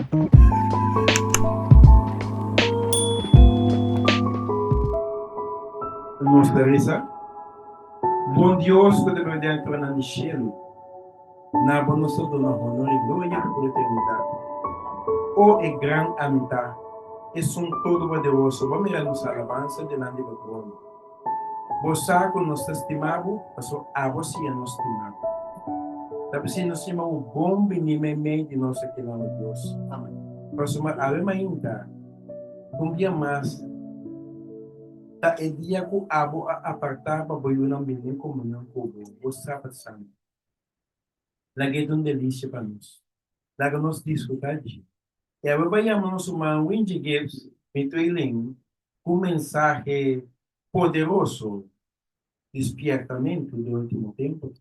Nos ta resa, Bon Dios ku ta biba den altuanan di shelu, na bo nos ta duna honor i gloria pa tur eternidat. O e gran Amita, Esun Todopoderoso, bo mira nos alabansa dilanti bo trono. Bo sa ku nos ta stima bo, pasobra abo siña nos stima bo. Ta p'esei nos yama bo bon bini meimei di nos akinan, o Dios. Pasobra awe mainta, un bia mas, ta e dia ku abo a apartá pa bo yunan bini den komunion ku bo, bo Sabat Santu. Laga e ta un delisia pa nos. Laga nos disfrutá dje. I awe bo a yama nos ruman Wingie Gibbs, mi tweeling, ku un mensahe poderoso di spiertamentu den ultimo tempu.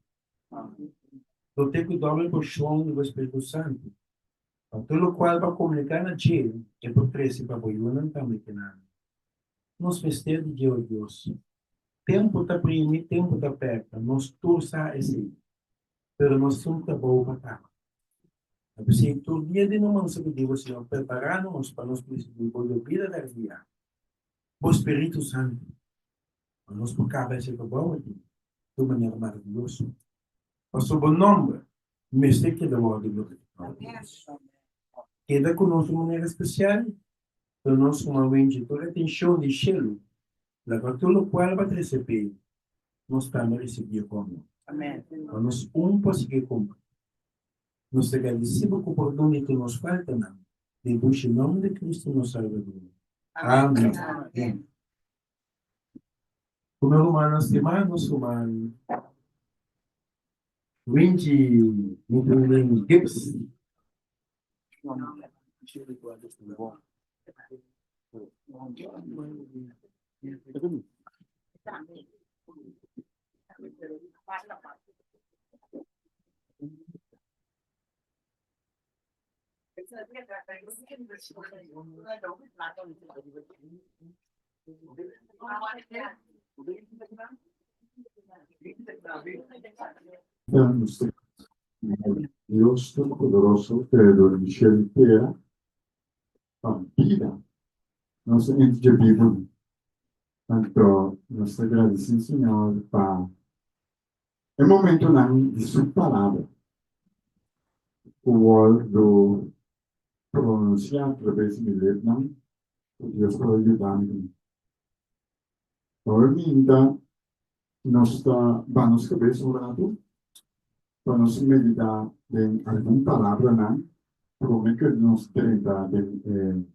Lo te ku dòbel porshon di bo Spiritu Santu, pa tur lokual bo a komuniká na dje, e por trese pa bo yunan tambe kenan. Nos mester di dje, o Dios. Tempu ta primi, tempu ta perta, nos tur sa esei. Pero nos tin un trabou pa kaba. Ta p'esei tur dia di nos mansa pidi bo, Señor, prepará nos pa nos risibí bo yobida di bo Spiritu Santu, pa nos por kaba esei trabou aki di un manera maraviyoso. Pasobra bo nòmber mester keda wòrdu glorifikado. Keda ku nos di un manera spesial, pero nos kuma wenchi tur atenshon di shelu, laga tur lokual bo a trese p'e, nos tambe risibí e komo. Pa nos un por sigui kumpli. Nos ta gradisí bo ku pordon di tur nos faltanan, den dushi nòmber di Kristu nos Salbador. Amèn. Ku mi rumannan stimá, nos ruman Winchi Mitrilin Gibbs. Dios Todopoderoso, Creador di shelu i tera, pa bida nos ta enta dje bibu. Anto nos ta gradisí Señor pa e momentonan di Su Palabra ku wòrdu pronunsiá atraves di mi lepnan ku Dios por a yuda mi. Ora minta nos ta ba nos kabes un ratu pa nos meditá den algun palabranan promé ku nos drenta den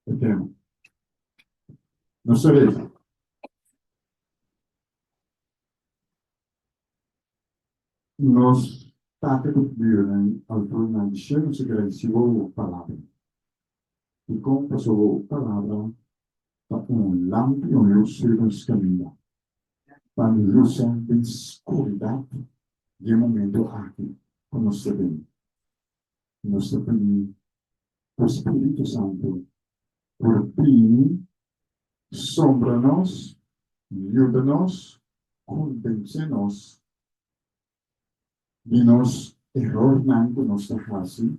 e tema. Nos ta lesa. Nos Tata ku ta biba den alturanan di shelu, nos ta gradisí bo bo palabra. Dikon? Pasobra bo palabra ta un lampi i un lus riba nos kaminda, pa no lusa den skuridat di e momento aki ku nos ta den. Nos ta pidi ku Spiritu Santu por bini sombra nos, yuda nos, konvensé nos di nos erornan ku nos ta hasi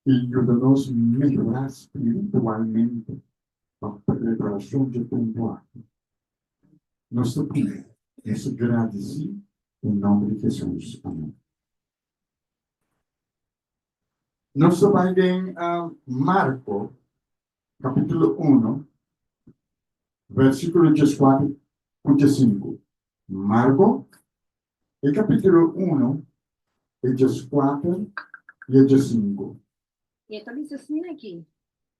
i yuda nos mehorá spiritualmente pa preparashon dje tempu aki. Nos ta pidi, nos ta gradisí den nòmber di Hesus. Amèn. Nos ta bai den Marko capítulo uno, versículo dieskuater ku diesinku. Marko, e capítulo uno, e dieskuater i e diesinku. E ta bisa asina aki,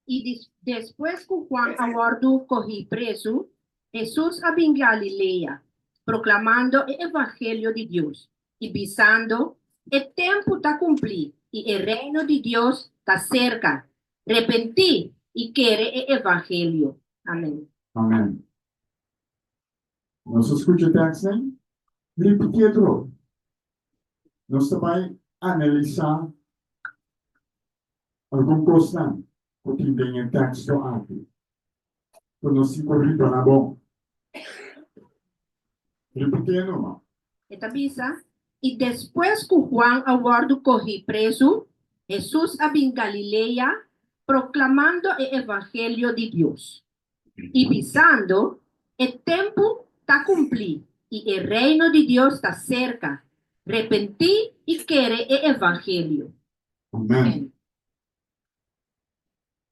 I despues ku Juan a wòrdu kohí prezu, Hesus a bin Galilea, proklamando e evangelio di Dios i bisando, E tempu ta kumplí i e reino di Dios ta serka. Repentí i kere e evangelio. Amen. Amen. Nos a skucha e tèkstnan? Ripitié otro. Nos ta bai analisá algun kosnan ku tin den e tèksto aki ku nos tin ku ripará bon. Ripitié numa. E ta bisa, I despues ku Juan a wòrdu kohí prezu, Hesus a bin Galilea. proklamando e evangelio di Dios, i bisando, E tempu ta kumplí, i e Reino di Dios ta serka, repentí i kere e evangelio. Amèn.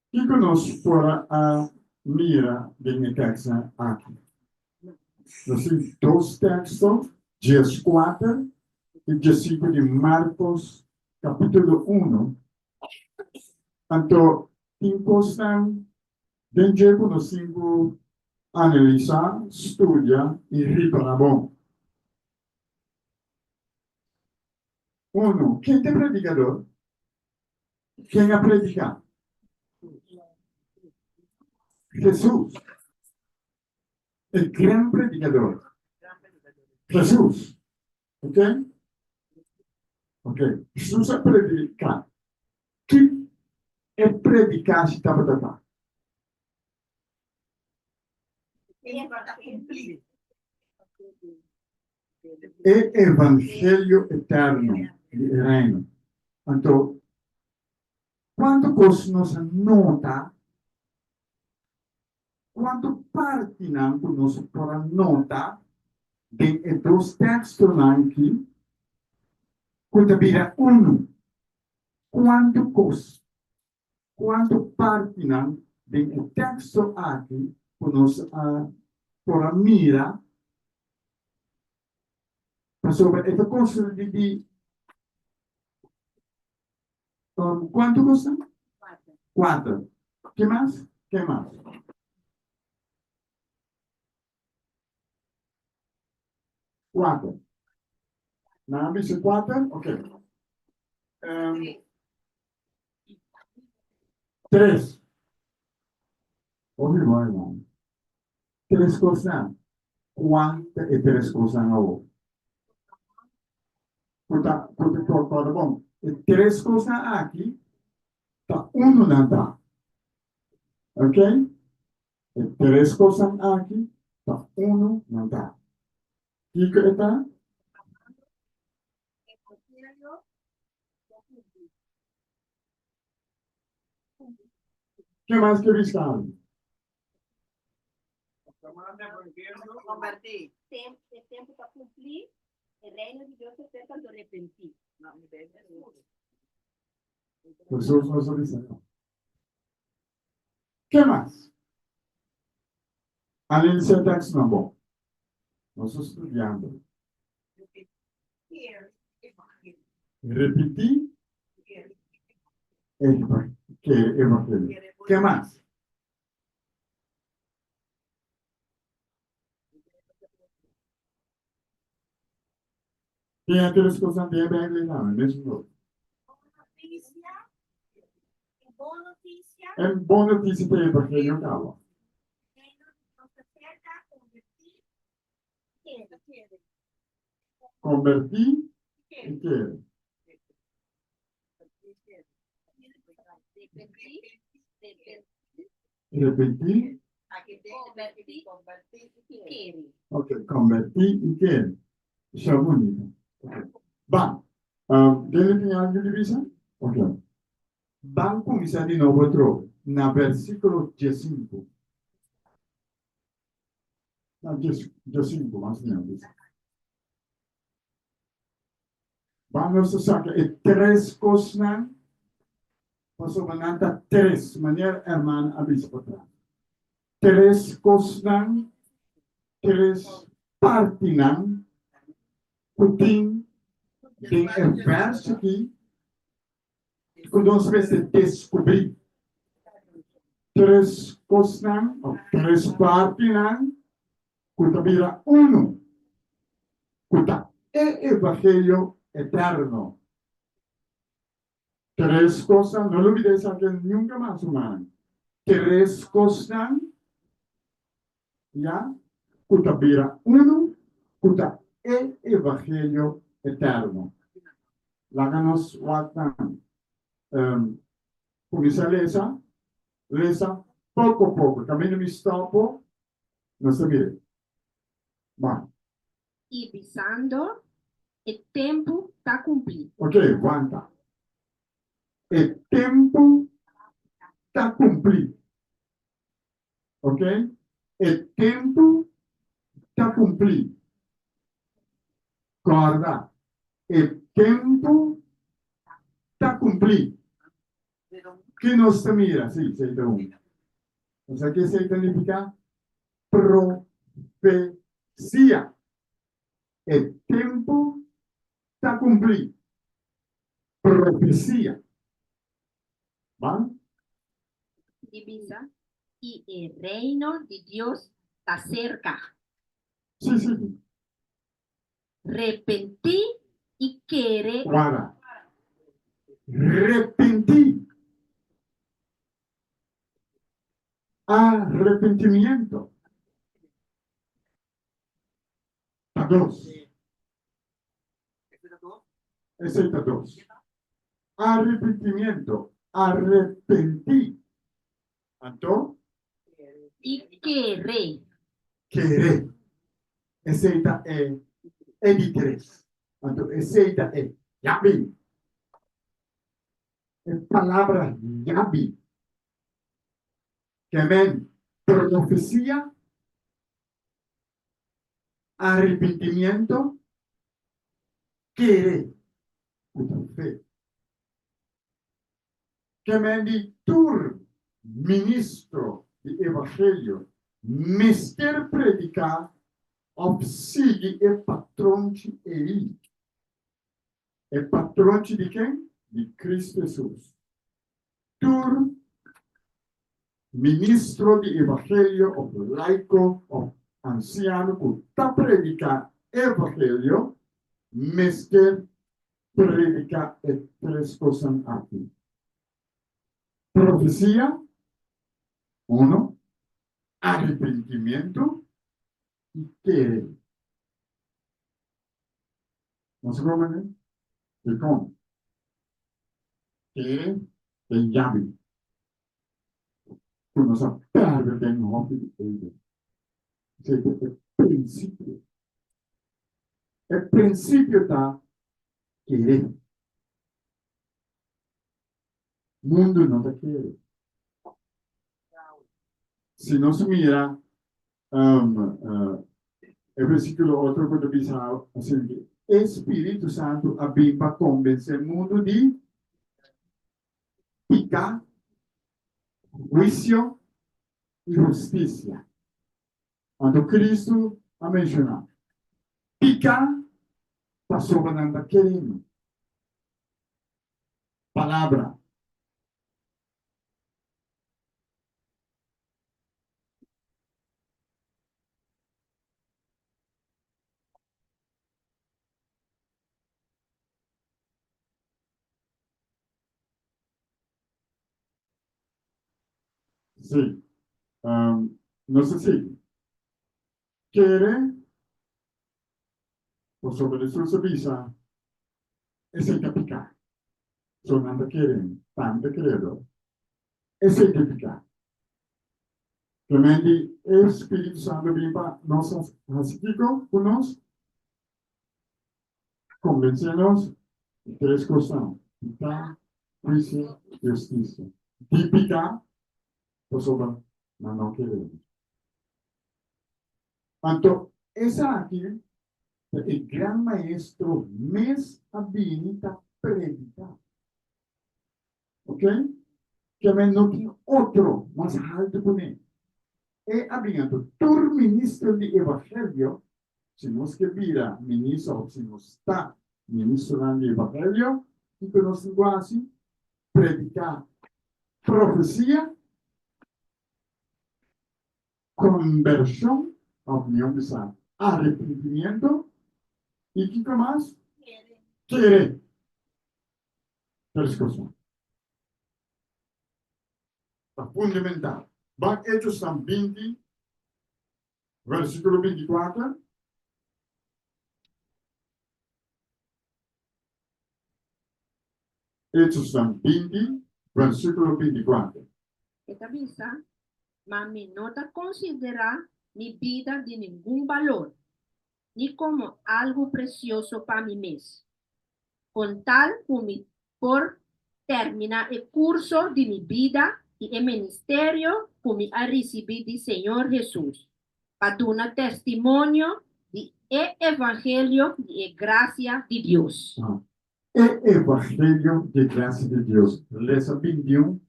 Kiko nos por a mira den e tekstnan aki? Nos tin dos teksto, 14 i 15 di Markos kapítulo uno. Anto tin kosnan den dje ku nos tin ku analisá, studia i ripará bon. Uno, ken ta e predikador? Ken a prediká? Hesus, e gran predikador. Hesus. Ok? Ok. Hesus a prediká. Ki e predikashi tabata ta? E evangelio eterno di e Reino. Anto, kuantu kos nos a nota, kuantu partinan ku nos por a nota den e dos tekstonan aki ku ta bira unu? Kuantu kos, kuantu partinan den e teksto aki ku nos a por a mira pasobra e ta konstruí di kuantu kosnan? Kuater. Ke mas? Ke mas? Kuater. Nan a bisa kuater? Ok. Tres. Hopi bon, hermano. Tres kosnan. Kua ta e tres kosnan awor? Ku ta, ku ta, kòrda bon, e tres kosnan aki ta unu nan ta. Ok? E tres kosnan aki ta unu nan ta. Kiko e ta? Ke mas ke bisa algu? Convertí. E tempu ta cumplí, e reino di Dios ta cerca, anto repentí. Jesús nos a bisa no. Ke mas? Analisá e tekstonan bon. Nos ta studiando. Repití e evangelio. Ke mas? Tin otro kosnan den e Bijbel tambe, mesun kos. E bon notisia ta e evangelio kaba. Kombertí i kere. Repentí. Ok, kombertí i kere. Esei a bunita. Ok. Ban. Dele tin algu di bisa? Ok. Ban kuminsá di nobo atrobe na versíkulo diesinku. Na diesinku, mas mihó bisa. Ban nos ta saka e tres kosnan, pasobra nan ta tres, manera hermana a bisa patras. Tres kosnan, tres partinan ku tin den e vèrs aki ku nos mester deskubrí. Tres kosnan òf tres partinan ku ta bira unu, ku ta e evangelio eterno. Tres kosnan, no lubida esaki nunka mas, rumannan. Tres kosnan, ya, ku ta bira unu, ku ta e evangelio eterno. Laga nos wak nan. Kuminsá lesa, lesa poko poko. Kaminda mi stòp, Nos ta mira. Ban. I bisando, E tempu ta kumplí. Ok, wanta. E tempu ta kumplí. Ok? E tempu ta kumplí. Kòrda, e tempu ta kumplí. Ki nos ta mira? Sí, esei ta un. Bo sa ke esei ta nifiká? Profesia. E tempu ta kumplí. Profesia. Ban? Di bisa, I e Reino di Dios ta serka. Sí, sí. Repentí i kere. Wara. Repentí. Arrepentimiento. Ta dos. Esei ta dos. Arrepentimiento. Arrepentí. Anto? I kere. Kere. Esei ta e e di tres. Anto esei ta e yabi. E palabra yabi. Ke men profesia, arrepentimiento, kere ku ta fe. Ke men di tur ministro di evangelio mester prediká òf sigui e patronchi ei. E patronchi di ken? Di Cristo Hesus. Tur ministro di evangelio òf laiko òf ansiano ku ta prediká evangelio mester prediká e tres kosnan aki, Profesia, uno, arepentimiento i kere. Nos a komprendé? Dikon? Kere ta e yabi ku nos a pèrdè den hòfi di Eden. Esei ta e prinsipio. E prinsipio ta kere. Mundu no ta kere. Si nos mira e versíkulo otro ku ta bisa asina ki e Spiritu Santu a bin pa konbensé mundu di piká, huisio i hustisia. Anto Kristu a menshoná, Piká pasobra nan ta kere mi. Palabra. Sí. Nos ta sigui. Kere, pasobra Jesus a bisa, esei ta piká. So nan ta kere, tanta kredo. Esei ta piká. Kemen di e Spiritu Santu bin pa nos hasi kiko ku nos? Konvensé nos di tres kosnan, piká, huisio i hustisia. Di piká, pasobra nan no kere. Anto esaki ta e Gran Maestro mes a bini ta prediká. Ok? Keme no tin otro mas haltu kuné. E a bin anto tur ministro di evangelio, si nos ke bira ministro òf si nos ta ministronan di evangelio, kiko nos tin ku hasi? Prediká profesia, kombershon, òf mihó bisa arepentimiento, i kiko mas? Kere. Tres kosnan ta fundamental. Ban Hechosnan 20, versikulo 24. Hechosnan 20, versikulo 24. E ta bisa, Ma mi no ta konsiderá mi bida di ningun balor, ni komo algu presioso pa mi mes. Kon tal ku mi por terminá e kurso di mi bida i e ministerio ku mi a risibí di Señor Hesus, pa duna testimonio di e evangelio di e grasia di Dios. E evangelio di e grasia di Dios. Lesa 21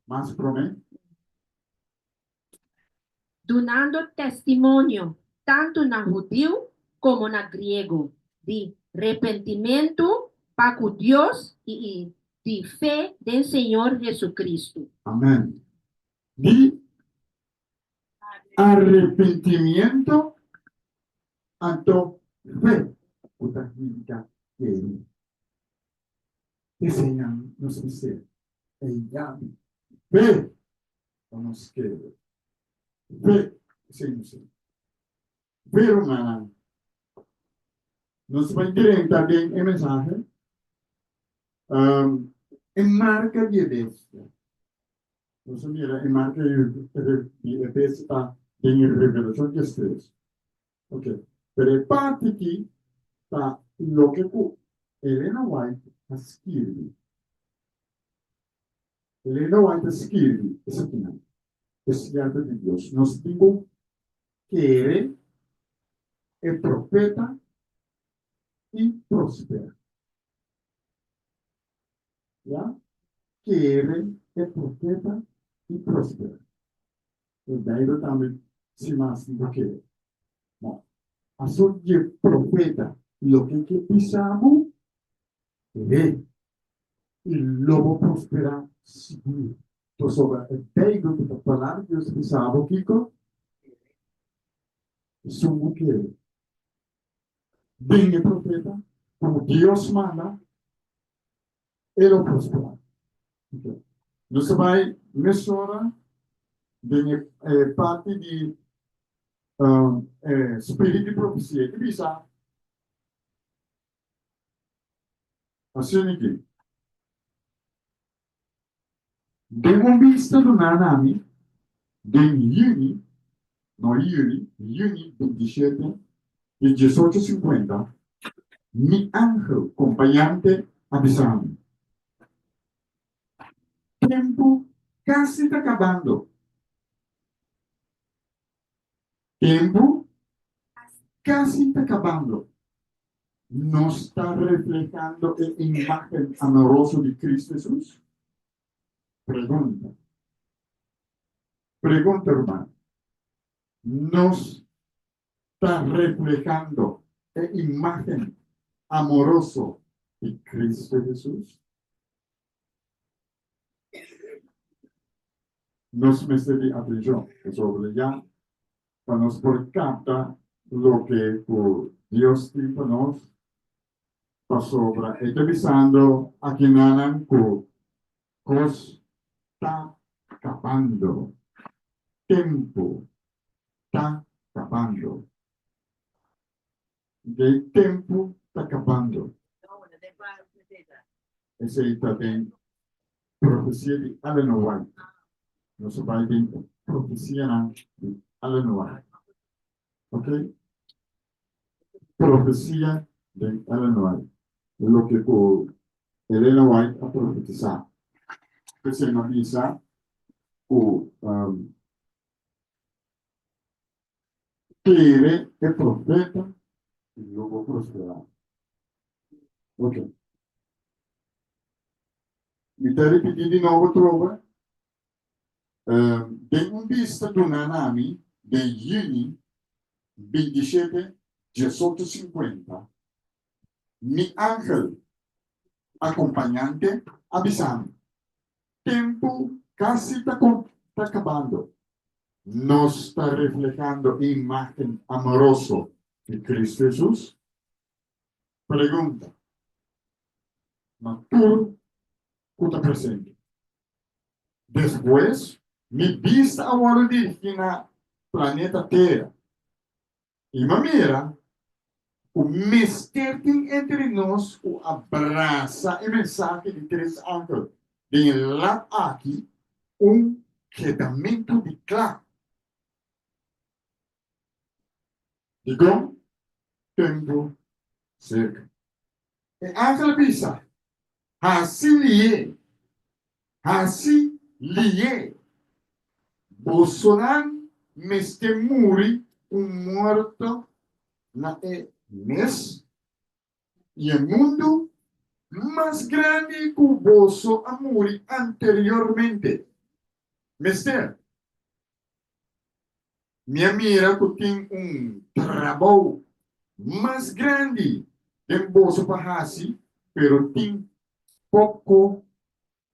mas promé. Dunando testimonio tantu na hudiu komo na griego di repentimentu pa ku Dios i di fe den Señor Jesucristo. Amèn. Di arepentimiento anto fe ku ta hinka kere. Eseinan nos mester e yabi fe pa nos kere. Fe, esei nos e. Fe, rumannan. Nos bai drenta den e mensahe, e marka di e bestia. Nos a mira e marka di e bestia ta den Revelashon diestres. Ok, pero e parti aki ta loke ku Elena White a skirbi. Elena White a skirbi esakinan, E siervo di Dios. Nos tin ku kere e profeta i prospera. Ya, kere e profeta i prospera. E Bijbel tambe si mas tin ku kere. No. Aso dje profeta loke ke bisa bo, kere, i lo bo prosperá sigur. Pasobra e Bijbel ku ta Palabra di Dios ta bisa bo kiko? Esun ku kere den e profeta ku Dios manda, e lo prosperá. Nos ta bai mesora den e parti di e spirit di profesia. E ta bisa asina aki, Den un bista duná na mi den yüni, no yüli, yüni 27 di diesocho sinkuenta, mi angel kompañante a bisa mi, Tempu kasi ta kabando. Tempu kasi ta kabando. Nos ta reflehando e imágen amoroso di Cristo Hesus? Pregunta. Pregunta, ruman. Nos ta reflehando e imágen amoroso di Cristo Hesus? Nos mester di atenshon pasobra ya pa nos por kapta loke ku Dios tin pa nos, pasobra e ta bisando akinanan ku kos ta kabando, tempu ta kabando. Dei tempu ta kabando. Esei ta den profesia di Ellen White. Nos a bai den e profesianan di Ellen White. Ok? Profesia den Ellen White. Loke ku Elena White a profetisá. P'esei no bisa ku Kere e profeta i lo bo prosperá. Ok. Mi ta ripití di nobo trobe. Den un bista duná na mi den yüni 27, 1850, mi angel akompañante a bisa mi, Tempu kasi ta ta kabando. Nos ta reflehando e imágen amoroso di Cristo Hesus? Pregunta na tur ku ta presente. Despues, mi bista a wòrdu dirigí na planeta Tera. I m'a mira ku mester tin entre nos ku a brasa e mensahe di tres angel den e lat aki un kedamentu di kla. Dikon? Tempu serka. E angel a bisa, Hasi lié! Hasi lié. Bosonan mester muri un morto na e mes i e mundu mas grandi ku boso a muri anteriormente. Mester. Mi a mira ku tin un trabou mas grandi den boso pa hasi, pero tin poko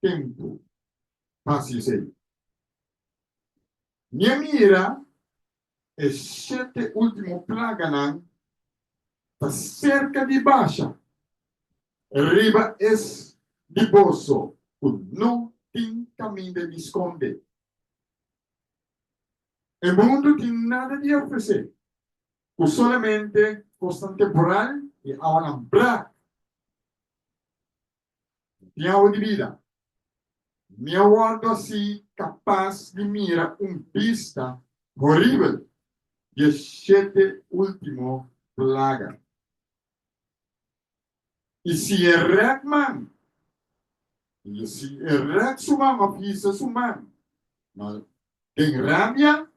tempu pa hasi esei. Mi a mira e shete último plaganan ta serka di basha riba es di boso ku no tin kaminda di skonde. E mundu tin nada di ofresé ku solamente kosnan temporal i awanan brak. No tin awa di bida. Mi a wòrdu así kapas di mira un bista horibel di e shete último plaga. I si e rèk man, i si e rèk su man òf hisa su man, ma den rabia,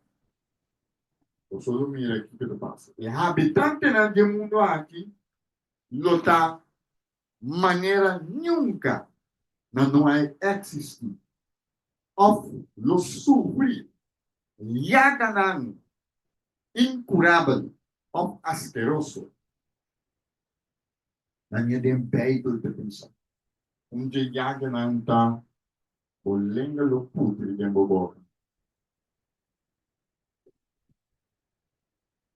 boso lo mira kiko ta pasa. E habitantenan di e mundu aki lo ta manera nunka nan no a eksistí, òf lo sufri yaganan inkurabel òf askeroso. Nan e den Bijbel ta bisa, Un dje yaganan ta, Bo lenga lo putri den bo boka.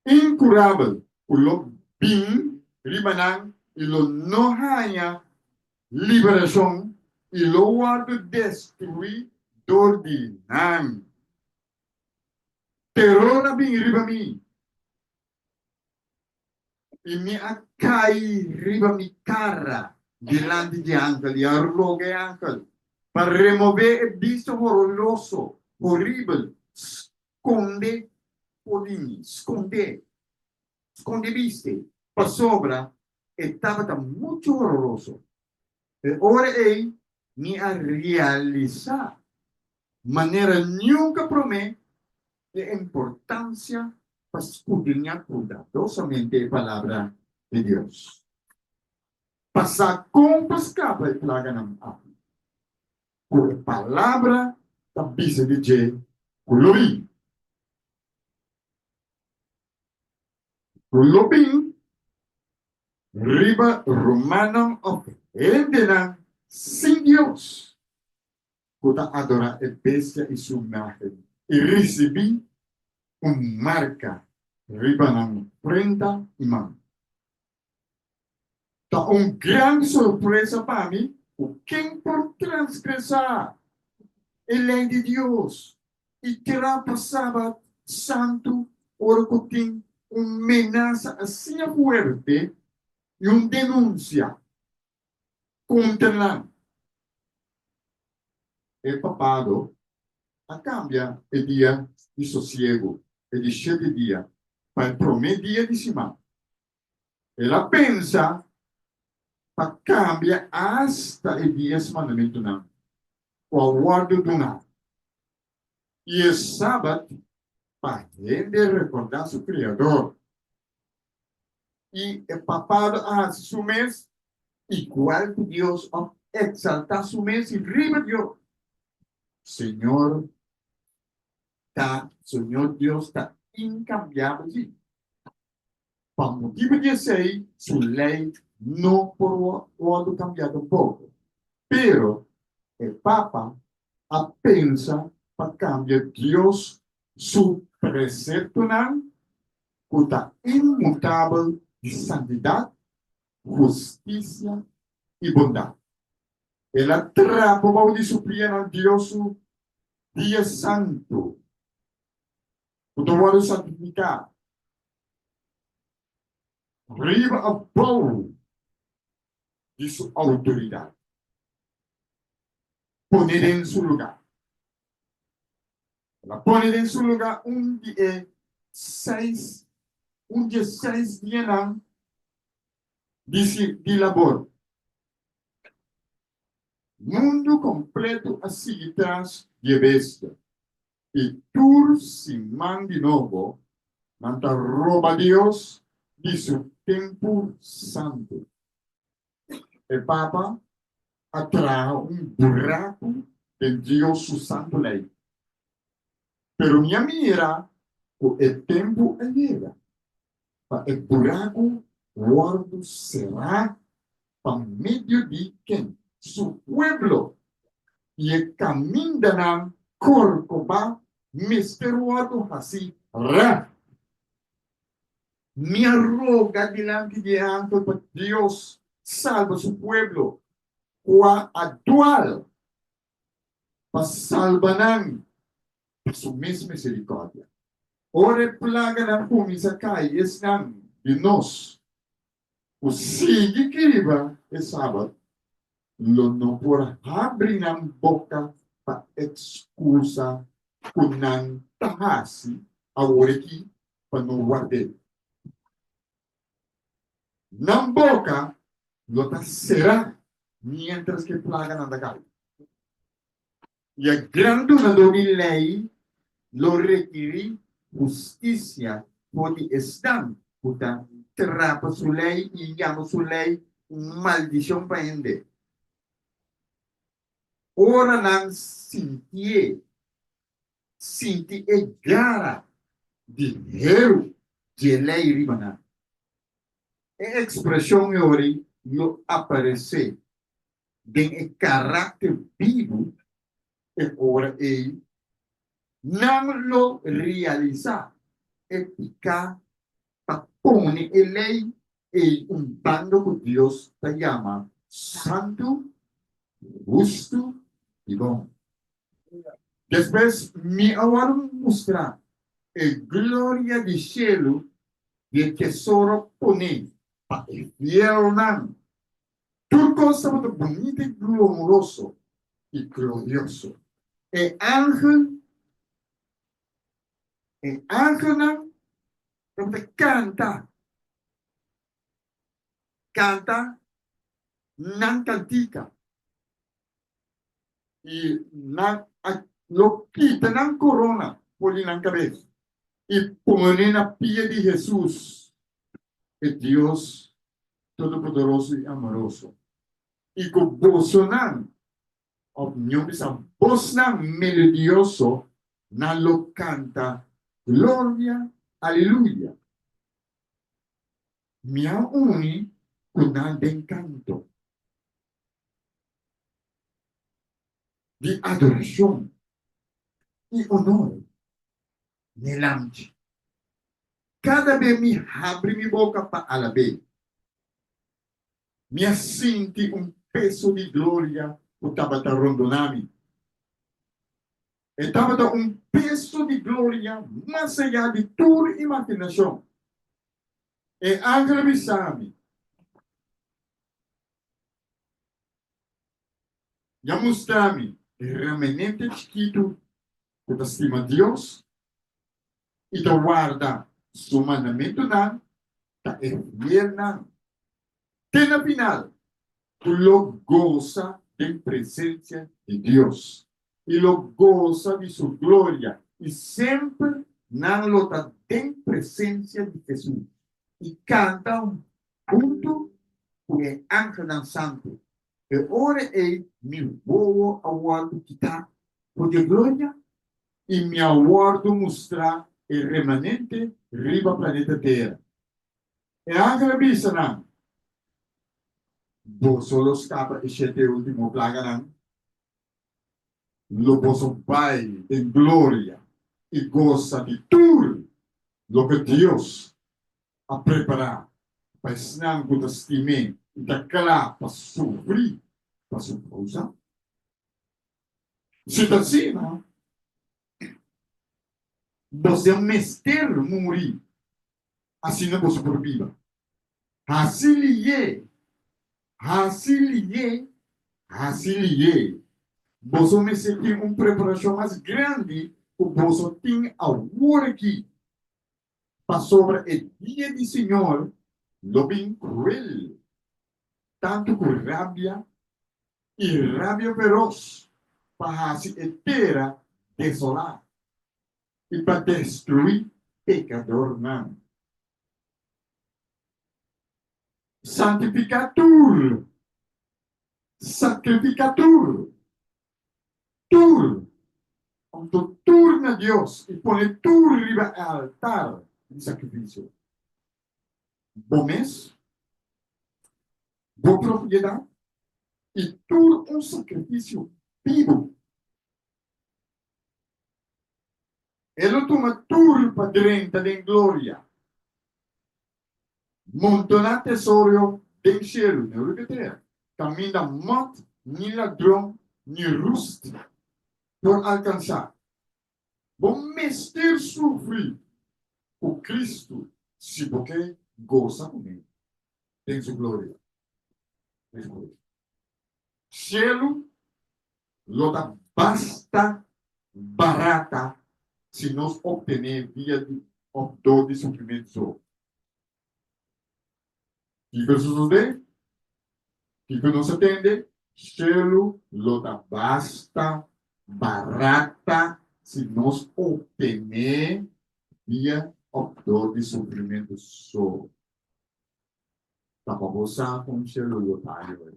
Inkurabel ku lo bin riba nan i lo no haña liberashon i lo wòrdu destruí dor di nan. Teror a bin riba mi. I mi a kai riba mi kara dilanti di e angel i a roga e angel pa remobé e bista hororoso, horibel, skonde for di mi, skondé, skonde e bista ei, pasobra e tabata muchu hororoso. E ora ei mi a realisá manera nunka promé e importansia pa skudriñá kudadosamente e Palabra di Dios, pa sa kon pa skapa e plaganan aki ku e Palabra ta bisa di dje ku lo bin. Ku lo bin riba rumannan òf hendenan sin Dios. ku ta adorá e bestia i su imágen i risibí un marka riba nan frenta i man. Ta un gran sorpresa pa mi ku ken por transgresá e lei di Dios i trapa Sabat santu ora ku tin un menasa asina fuerte i un denunsia kontra nan. E papado a kambia e dia di sosiegu, e di shete dia, pa e promé dia di siman. El a pensa pa kambia asta e dies mandamentunan ku a wòrdu duná, i e Sabat pa hende rekordá su Kreador. I e papado a hasi su mes igual ku Dios òf eksaltá su mes riba Dios. Señor ta, Señor Dios ta inkambiabel, sí. Pa motibu di esei, su lei no por wòrdu kambiá tampoko. Pero e papa a pensa pa kambia Dios su preseptonan ku ta inmutabel di santidat, hustisia i bondat. El a trapa bou di su pianan Dios su dia santu, ku ta wòrdu santifiká riba òf bou di su outoridat, pone den su lugá. El a pone den su lugá un di e seis, un di e seis dianan di si, di labor. Mundu kompleto a sigui tras di e bestia, i tur siman di nobo nan ta roba Dios di su tempu santu. E Papa a traha un buraku den Dios su santu lei. Pero mi a mira ku e tempu a yega pa e buraku wòrdu será pa medio di ken? Su pueblo. I e kamindanan korkobá mester wòrdu hasí règt. Mi a roga dilanti di e angel pa Dios salba su pueblo kua a dual pa salba nan pa su mes miserikòrdia. Ora e plaganan kuminsá kai esnan di nos ku sigui kibra e sabat lo no por habri nan boka pa ekskusa ku nan ta hasi aworakí pa no ward'é. Nan boka lo ta será miéntras ku e plaganan ta kai. I e gran Dunadó di Lei lo rekirí hustisia for di esnan ku ta trapa su lei i yama su lei un maldishon pa hende. Ora nan sintié, sinti e gara di heru dje lei riba nan. E ekspreshon yori lo aparesé den e karakter bibu e ora ei nan lo realisá e piká pa pone e lei ei un banda ku Dios ta yama santu, hustu i bon. Despues mi a wòrdu mustrá e gloria di shelu di e tesoro poné pa e fielnan. Tur kos tabata bunita i glomoroso i glorioso. E angel, e angelnan tabata kanta, kanta nan kantika. I nan a lo kita nan korona for di nan kabes i pone na pia di Hesus, e Dios Todopoderoso i amoroso. I ku bosonan, òf mihó bisa bosnan melodioso, nan lo kanta, Gloria, Aleluya! Mi a uni ku nan den kanto di adorashon i onor n'e Lamchi. Kada be mi habri mi boka pa alab'é, mi a sinti un peso di gloria ku tabata rondoná mi. E tabata un peso di gloria mas ayá di tur imaginashon. E angel a bisa mi, Ya mustra mi e remanente chikitu ku ta stima Dios i ta warda su mandamentunan, ta e fielnan te na final ku lo gosa den presensia di Dios i lo gosa di su gloria, i semper nan lo ta den presensia di Hesus i kanta huntu ku e angelnan santu. E ora ei mi wowo a wòrdu kitá for di e gloria i mi a wòrdu mustrá e remanente riba planeta Tera. E angel a bisa nan, Boso lo skapa e shete último plaganan. Lo boso bai den gloria i gosa di tur loke Dios a prepará pa esnan ku ta stim'é i ta kla pa sufri pa su kousa? Si ta asina, boso mester muri, asina boso por biba. Hasi lihé, hasi lihé, hasi lihé. Boso mester tin un preparashon mas grandi ku boso tin awor aki. Pasobra e dia di Señor lo bin kruel, tantu ku rabia. i rabia feros pa hasi e tera desolá i pa destruí pekadornan. Santifiká tur, sakrifiká tur, tur, anto tur na Dios i pone tur riba e altar di sakrifisio. Bo mes, bo propiedat i tur un sakrifisio bibu. E lo tuma tur pa drenta den gloria. Montoná tesoro den shelu, no riba tera, kaminda mòt ni ladron ni rust por alkansá. Bo mester sufri ku Kristu si bo ke gosa kuné den su gloria. Shelu lo ta basta barata si nos obtené via di of dor di sufrimentu so. Kiko a sosodé? Kiko nos a tende? Shelu lo ta basta barata si nos obtené via of dor di sufrimentu so. Ta pa bo sa kon shelu lo ta ayoe.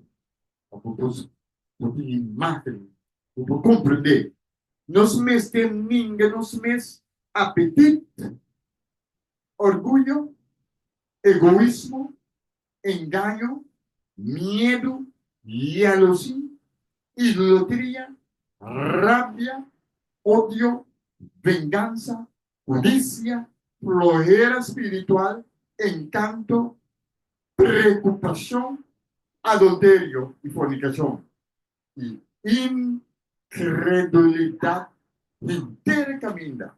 Pa bo por bo tin imágen, bo por komprendé. Nos mester ninga nos mes apetit, orguyo, egoismo, engaño, miedu, yalosí, idolatria, rabia, odio, vengansa, Kudisia, flohera spiritual, enkanto, preokupashon, adulterio i fornikashon, i inkredulidat henter e kaminda.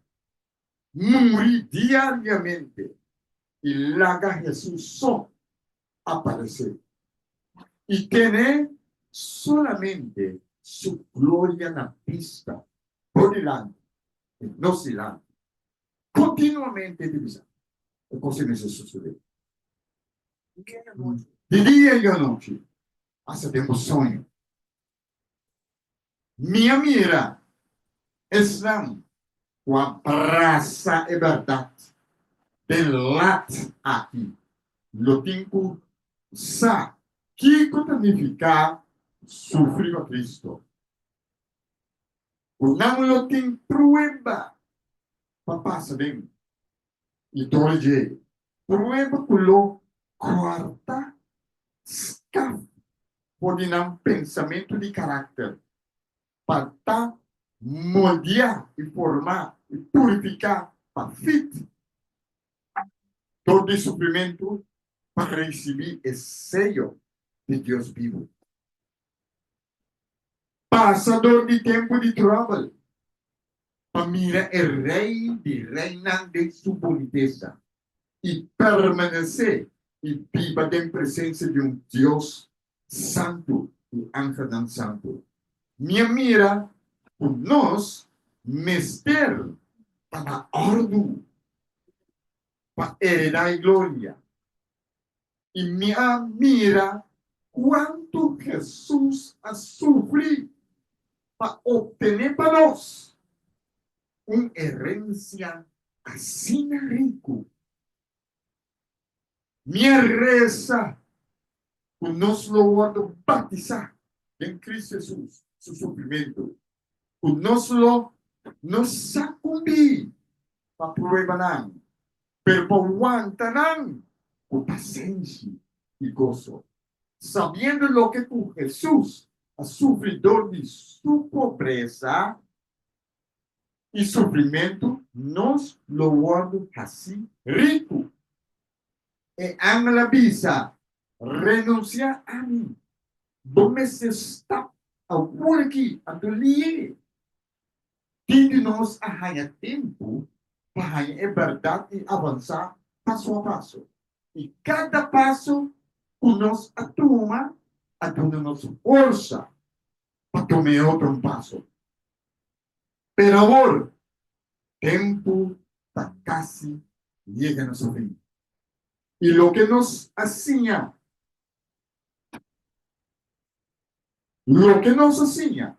Muri diariamente i laga Hesus so aparesé, i tene solamente su gloria na bista bo dilanti. E nos dilanti. Continuamente ta bisa e cos ei mester sucede. Di dia i anochi, hasta den bo soño. Mi a mira esnan cu a brasa e berdad den lat aki lo tin cu sa kico ta nifica sufri pa Cristo. Ku nan lo tin prueba pa pasa den i dor dje prueba ku lo kòrta skaf for di nan pensamentu di karakter pa ta moldeá i formá i purifiká pa fit dor di sufrimentu pa risibí e seyo di Dios bibu. Pasa dor di tempu di tròbel pa mira e Rei di reinan den su bunitesa i permanesé i biba den presensia di un Dios santu i angelnan santu. Mi a mira ku nos mester ta na òrdu pa heredá e gloria. I mi a mira kuantu Hesus a sufri pa optené pa nos un herensia asina riku. Mi a resa ku nos lo wòrdu batisá den Kristu Hesus su sufrimentu, ku nos lo no sakumbí pa pruebanan, pero pa wanta nan ku pasenshi i goso, sabiendo loke ku Hesus a sufri dor di su pobresa i sufrimentu, nos lo wòrdu hasí riku. E angel a bisa, Renunsiá ami, bo mester stap awor aki, anto lié. Tin di nos a haña tempu pa haña e bèrdat i avansá paso a paso. I kada paso ku nos a tuma a duna nos forsa pa tuma e otro un paso. Pero awor, tempu ta kasi yega na su fin. I loke nos a siña. Loke nos a siña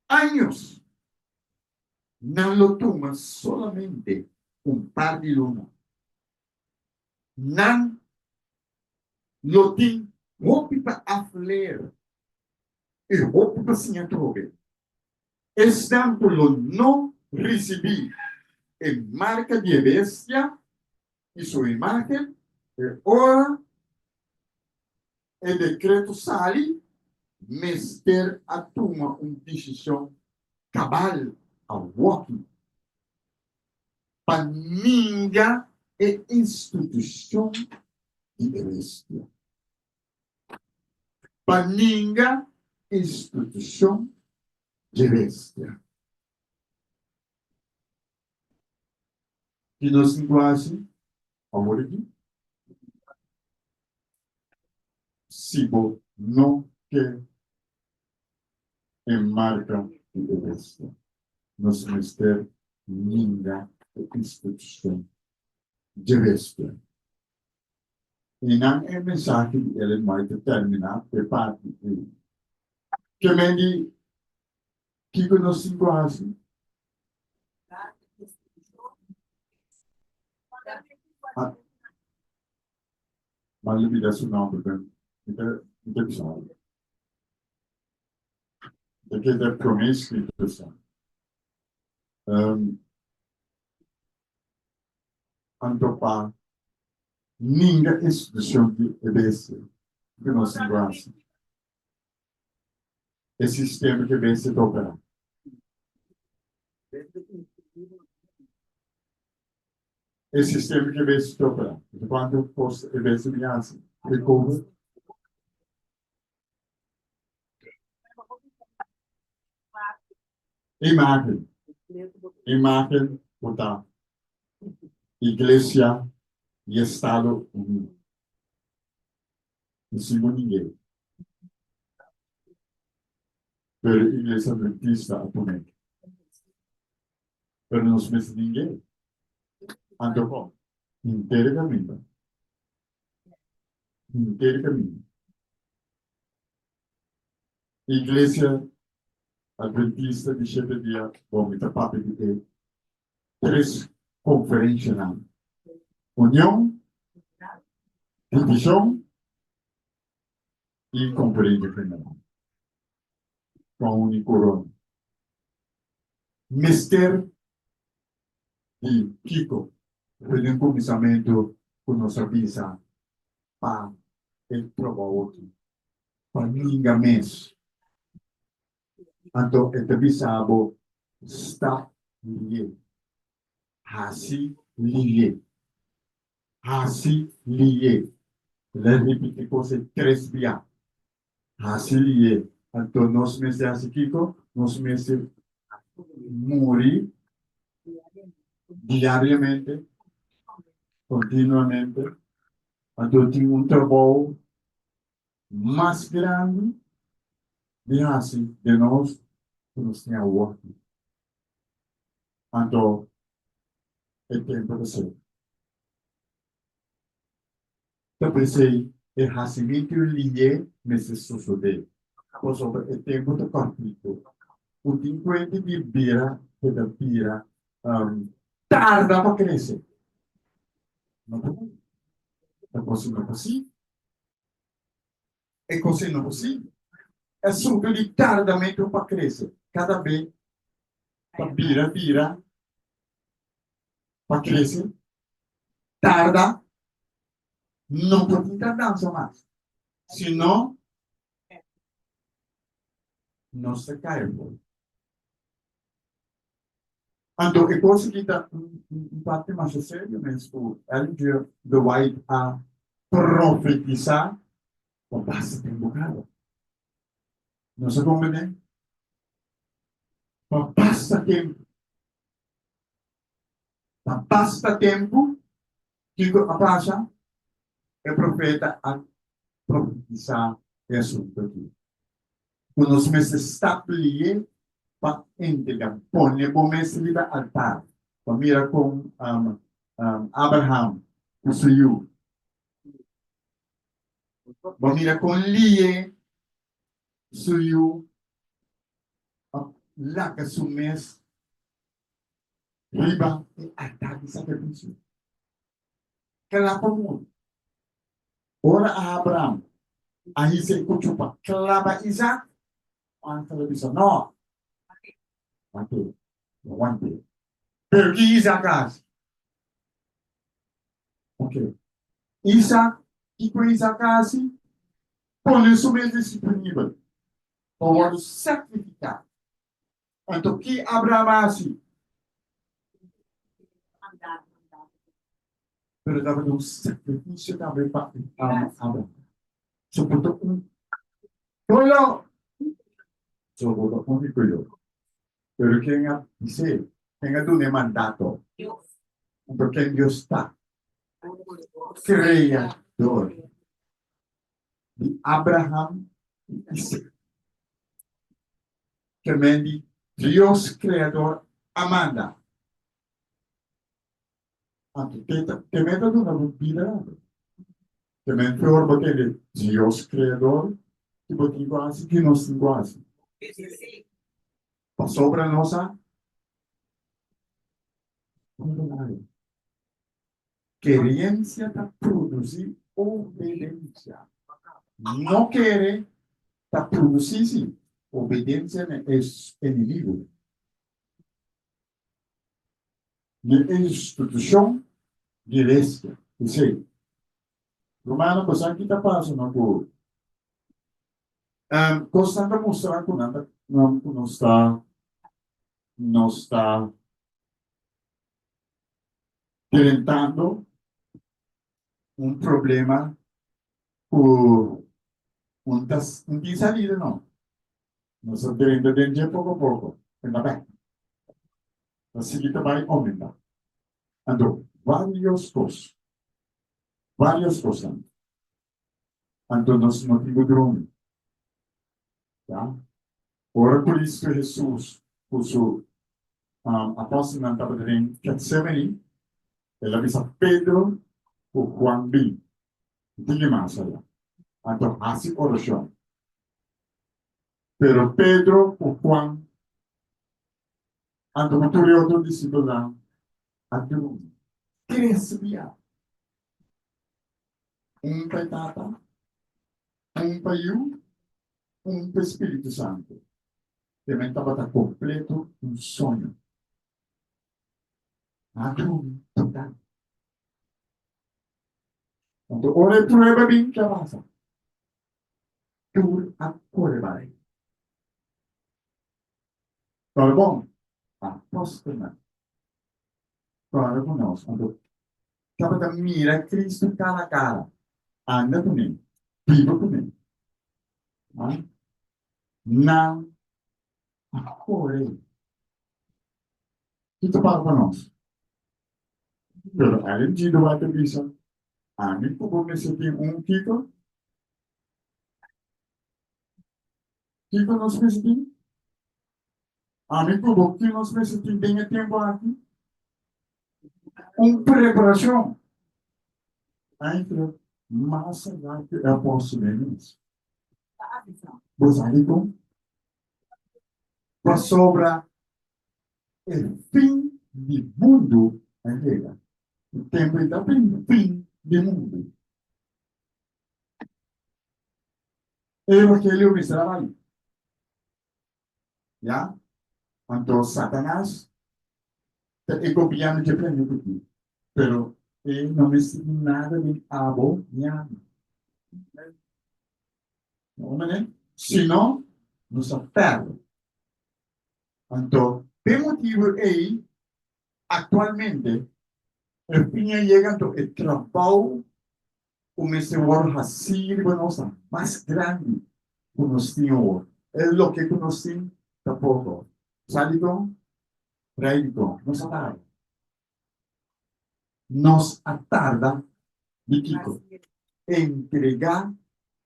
años, nan lo tuma solamente un par di luna. Nan lo tin hopi pa afleer i hopi pa siña atrobe. Esnan ku lo no risibí e marka di e bestia i su imágen, e ora e dekreto sali, mester a tuma un disishon kabal awoki pa ninga e institushon di e bestia. Pa ninga institushon dje bestia. Ki nos tin ku hasi awor aki? Si bo no ke e marka di e bestia, nos mester ninga e institushon dje bestia. I nan e mensahe di Ellen White ta terminá p'e parti ei. Ke men di Kiko nos tin ku hasi? M'a lubida su nòmber, pero mi ta mi ta bisa algu. Mi ta keda promé Spiritu Santu. Anto pa ninga institushon di e bestia, kiko nos tin ku hasi? E sistema ke bestia ta operá. E sistema ke bestia ta operá. Di kuantu kos e bestia bin hasi? Recover. Imagen. Imagen ku ta Iglesia i Estado Unido. No sigo ninguém. Pero Iglesia Adventista a pone. Pero nos mester ninguém. Anto kon? Henter e kaminda. Henter e kaminda. Iglesia Adventista di shete dia, bon, mi ta papia di e tres konferenshanan, Union, Divishon i Konferensha General. Kon uni korona. Mester di kiko? Despues di un kuminsamentu ku nos a bisa pa e trabou aki, pa ninga mes. Anto e ta bisa bo, Stap lié. Hasi lié. Hasi lié. El a ripiti kos ei tres bia. Hasi lié. Anto nos mester hasi kiko? Nos mester muri diariamente, kontinuamente. Anto tin un trabou mas grandi di hasi den nos ku nos tin awor. Anto e tempu ta ser. Ta p'esei e hasimentu lié mester sosodé, pasobra e tempu ta kòrtiku. Ku tin kuenta di bira keda bira tarda pa krese. No ta bon. Ta kos no posibel. E kos ei no posibel. E asuntu di tardamentu pa krese kada be ta bira bira pa krese, tarda, no por tin tardansa mas, sino nos ta kai afó. Anto e kos aki ta un parti masha serio mes ku Ellen G. The White a profetisá pa basta tempu kaba. Nos a komprendé? Pa basta tempu. Pa basta tempu, kiko a pasa? E profeta a profetisá e asuntu aki. Ku nos mester stap lié pa entrega. Pone bo mes riba altar pa mira kon Abraham ku su yu. Bo mira kon lie su yu a laga su mes riba e altar di sakrifisio. Kla pa muri. Ora Abraham a hisa e kuchu pa klaba Isaac, angel a bisa, No, wante, wante. Pero ki Isaac a hasi? Ok. Isaac, kiko Isaac a hasi? Pone su mes disponibel pa wòrdu sakrifiká. Anto ki Abraham a hasi? Pero tabata un sakrifisio tambe pa Abraham. Soportó un solo, soportó úniko yo. Pero ken a bis'é? Ken a dun'é mandato? Anto ken Dios ta? Kreador di Abraham i Isaac. Ke men di Dios Kreador a manda. Anto te ta te men ta duna bo bida tambe. Te men peor bo tende Dios Kreador ki bo tin ku hasi ki nos tin ku hasi. Pasobra nos a kondená. Kerensia ta produsí obedensia. No kere ta produsí, sí, obedensia na e enemigu. Na e institushon di bestia. P'esei, rumannan, bo sa ki ta pasa no ku kosnan ta mustra ku nan ta ku nos ta nos ta drentando un problema ku un ta un tin salida no. Nos a drenta den dje poko poko, e ta bai. Ta sigui ta bai aumenta. Anto, varios kos, varios kosnan. Anto nos no tin ku drumi. Ya. Ora Cristo Hesus ku su apòstelnan tabata den Getsemani, el a bisa Pedro ku Juan bin, Digi mas aya. Anto hasi orashon. Pero Pedro ku Juan, anto ku tur e otro disipelnan a drumi tres bia. Un pa e Tata, un pa Yu, un pa e Spiritu Santu. Temen tabata kompleto un soño. A drumi total. Anto ora e prueba bin, ke a pasa? Tur a kore bai. Pero bon, apòstelnan kòrda ku nos, anto tabata mira Kristu kara a kara, anda kuné, biba kuné. Nan a kore. Ki ta para pa nos? Pero Ellen G. White a bisa, Ami ku bo mester tin un kiko? Kiko nos mester tin? Ami ku bo, ki nos mester tin den e tempu aki? Un preparashon. Eigenlijk mas ayá ku e apòstelnan mes. Bo sa dikon? Pasobra e fin di mundu a yega. E tempu ei ta bin fin di mundu. E evangelio mester a bai. Ya? Anto Satanas ta e gobièrnu dje planeta aki, pero e no mester di nada den abo ni ami. No manera? Si no, nos a pèrdè. Anto, p'e motibu ei, aktualmente e fin a yega, anto e trabou ku mester wòrdu hasí riba nos ta mas grandi ku nos tin awor. E loke ku nos tin ta poko. Sa dikon? Rei dikon? Nos a tarda. Nos a tarda di kiko? Entregá,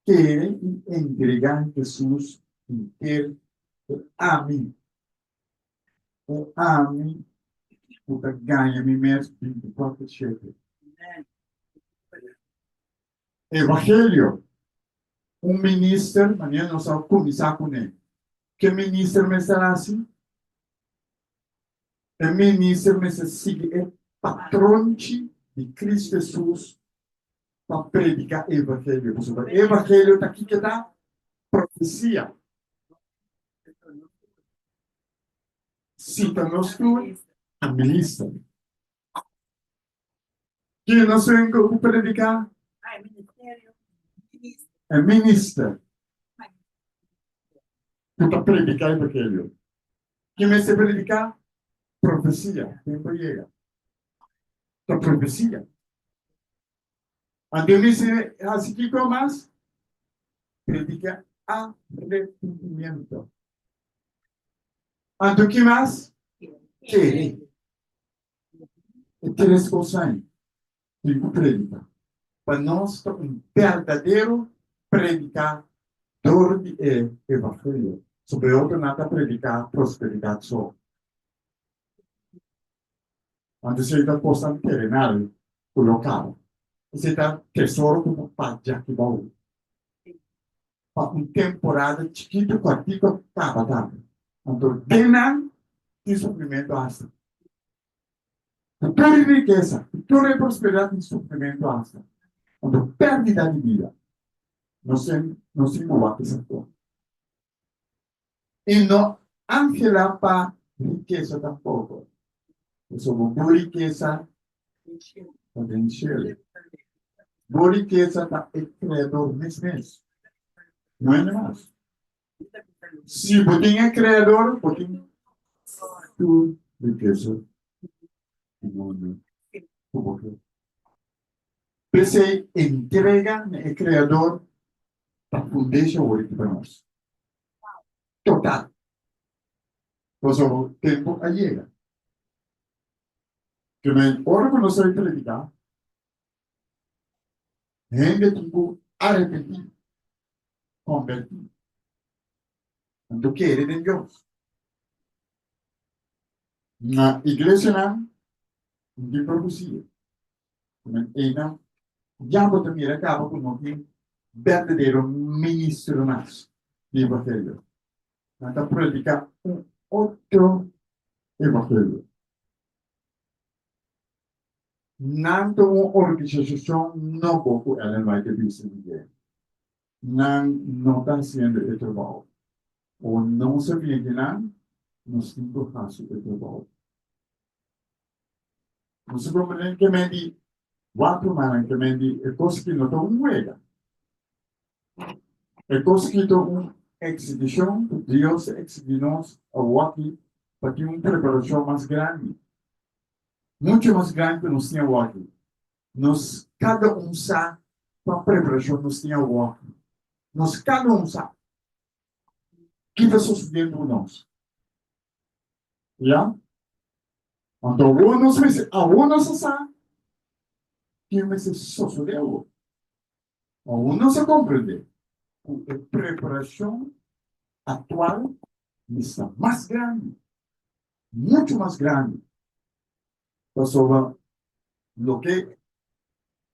kere i entregá Hesus henter e ami. E ami ku ta gaña mi mes 24 shete. Evangelio. Un minister, manera nos a kuminsá kuné, ke minister mester hasi? E minister mester sigui e patronchi di Cristo Hesus pa prediká e evangelio. Pasobra e evangelio ta kiko ta? Profesia. Si ta nos tur ta minister. Ken nos tin ku prediká? E minister ku ta prediká e evangelio. Ken mester prediká? Profesia. Tempu a yega. Ta profesia. Anto e mester hasi kiko mas? Prediká arepentimiento. Anto ki mas? Kere. E tres kosnan tin ku prediká pa nos ta un berdadero predikador di e evangelio. Sobre otronan ta prediká prosperidat so. Anto esei ta kosnan terenal ku lo kaba. Esei ta tesoro ku bo paja ki bou pa un temporada chikitu kòrtiku kaba tambe. Anto den nan tin sufrimentu asta. Ku tur e rikesa, ku tur e prosperidat tin sufrimentu asta. Anto pèrdida di bida. Nos tin nos tin ku wak esaki bon. I no anhelá pa rikesa tampoko, pasobra bo rikesa ta den shelu. Bo rikesa ta e Kreador mes mes, no hende mas. Si bo tin e Kreador, bo tin tur rikesa di mundu ku bo ke. P'esei, entrega na e Kreador ta fundesha wòrdu pa nos. Total. Pasobra tempu a yega. Ke men ora ku nos ta bai prediká, hende tin ku arepentí, kombertí, anto kere den Dios. Na iglesianan no tin profesia. Ke men einan ya bo ta mira kaba ku no tin berdadero ministro mas di evangelio. Nan ta prediká un otro evangelio. Nan ta un organisashon nobo ku Ellen White a bisa di dje. Nan no ta hasiendo e trabou. O nos a bini akinan, nos tin ku hasi e trabou. Nos a komprendé ke men di wak rumannan, ke men di e kos aki no ta un wega. E kos aki ta un eksibishon ku Dios a eksibí nos awor aki pa tin un preparashon mas grandi. Muchu mas grandi ku nos tin awor aki. Nos kada un sa kua preparashon nos tin awor aki. Nos kada un sa ki ta sosodiendo ku nos. Ya? Anto awor nos mester, awor nos a sa ke mester sosodé awor. Awor nos a komprendé ku e preparashon aktual mester ta mas grandi, muchu mas grandi, pasobra loke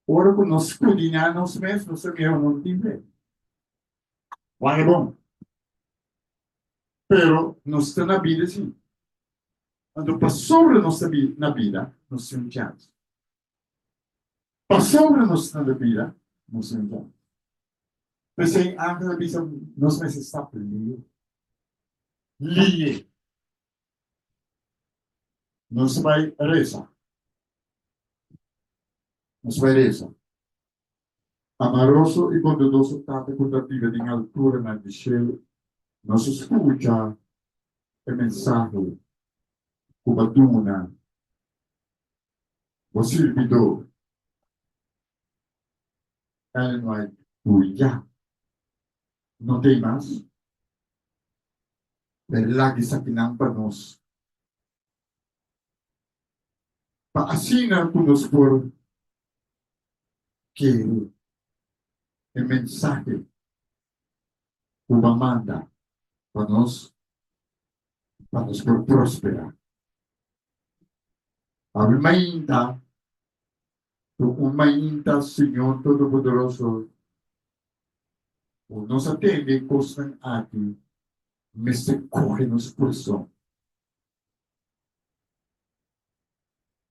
ora ku nos skudiñá nos mes nos ta mira no tin fe. Wak e bon. Pero nos ta na bida sí. Anto pasobra nos ta na bida, nos tin un chans. Pasobra nos ta na bida, nos tin un chans. P'esei angel a bisa nos mester stap lihe. Lihe. Nos ta bai resa. Nos ta bai resa. Amoroso i bondadoso Tata ku ta biba den alturanan di shelu, nos a skucha e mensahe ku bo a duna bo sirbidó Ellen White ku ya no t'ei mas, pero laga esakinan pa nos, pa asina ku nos por kere e mensahe ku bo a manda pa nos, pa nos por prosperá. Awe mainta, ku un mainta Señor Todopoderoso. Ku nos a tende e kosnan aki mester kohe nos kurason.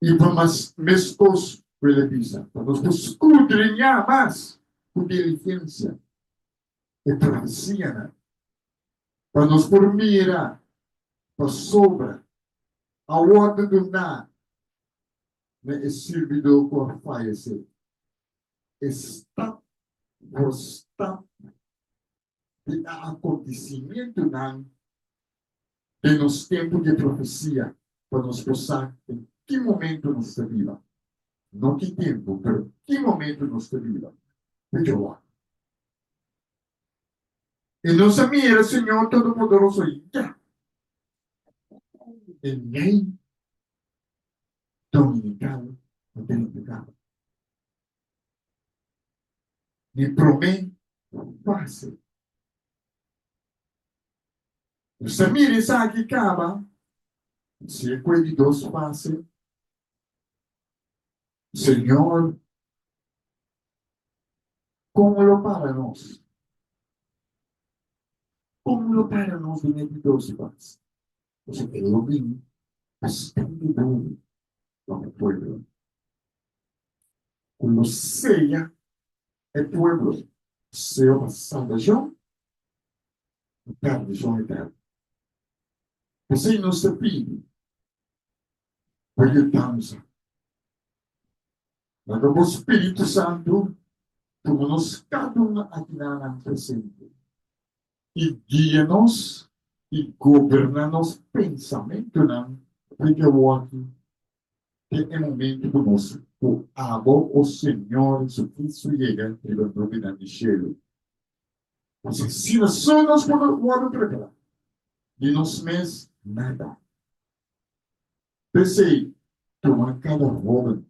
I pa mas meskos ku el a bisa, pa nos por skudriñá mas ku diligensia e profesianan, pa nos por mira pasobra a wòrdu duná na e sirbidó ku a fayesé. E stap por stap di e akontesimentunan den nos tempu di profesia pa nos por sa den ki momentu nos ta biba. No ki tempu, pero ki momentu nos ta biba. P'e wak. I nos a mira Señor Todopoderoso ya e lei dominikal a drenta kaba. Di promé fase. Nos ta mira esaki kaba, si e kue di dos fase, Señor, kon lo para nos? Kon lo para nos den e di dos fase? Pasobra e lo bin bastante duru pa e pueblo. Ku lo seya e pueblo seo pa salbashon i perdishon eterno. P'esei nos ta pidi bo yudansa. Laga bo Spiritu Santu tuma nos kada un akinanan presente i guia nos i goberná nos pensamentunan riba e wòrdu te e momentu ku nos ku abo, o Señor Jesucristo, yega riba nubinan di shelu. Pasobra asina so nos por wòrdu prepará, di nos mes nada. P'esei, tuma kada hóben,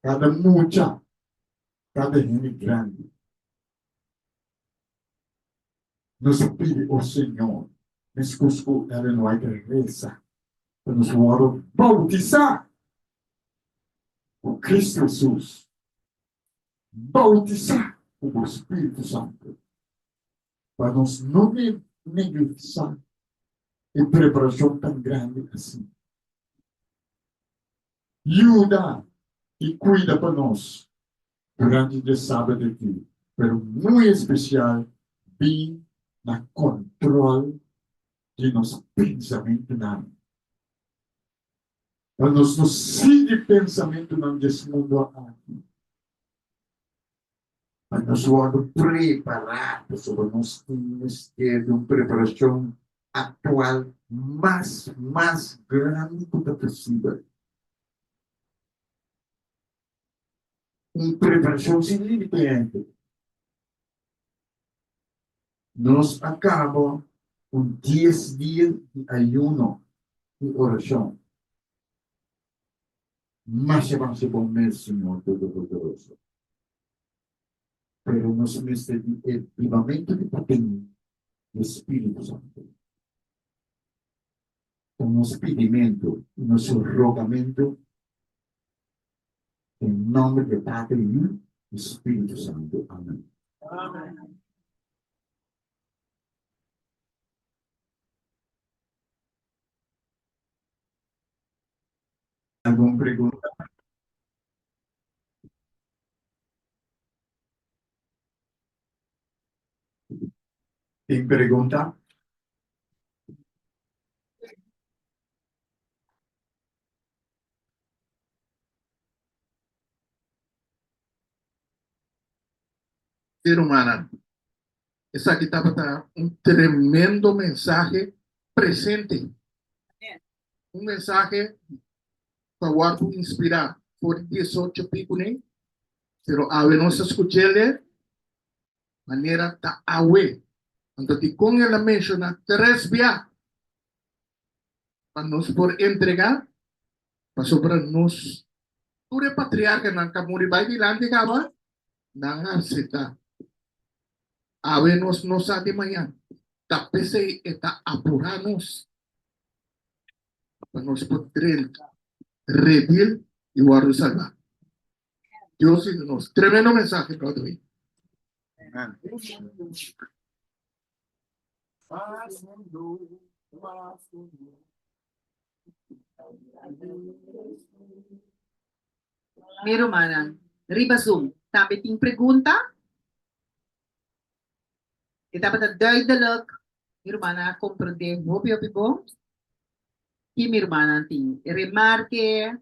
kada mucha, kada hende grandi. Nos a pidi, O Señor, meskos ku Ellen White a resa, pa nos wòrdu boutisá ku Kristu Hesus, boutisá ku bo Spiritu Santu, pa nos no negligensá e preparashon tan grandi asina. Yuda i kuida pa nos durante di e sabat aki, pero muy especial bin na control di nos pensamentunan. Pa nos no sigui pensamentunan di es mundo aki, pa nos wordo prepara, pasobra nos tin mester di un preparacion actual mas mas grandi cu ta posibel. Un preparashon sin límite hende. Nos a kaba un dies dia di ayuno i orashon. Masha masha bon mes, Señor Todopoderoso. Pero nos mester di e bibamentu di paden di Spiritu Santu. Ta nos pidimentu i nos rogamentu Den nomber di e Tata, Yu i Spiritu Santu. Amen. Algun pregunta? Tin pregunta? Sí, rumannan, esaki tabata un tremendo mensahe presente. Un mensahe pa wòrdu inspirá for di diesocho pikunen, pero awe nos a skuch'el manera ta awe. Anto dikon el a menshoná tres bia? Pa nos por entregá, pasobra nos tur e patriarkanan ku a muri bai dilanti kaba, nan a aseptá. Awe nos no sa di mañan, ta p'esei e ta apurá nos pa nos por drenta redil i wòrdu salbá. Dios yuda nos. Tremendo mensahe, brother Wayne. Mi rumannan, riba Zoom tambe tin pregunta? E tabata duidelijk, mi rumannan a komprendé hopi hopi bon. Ki mi rumannan tin remarke,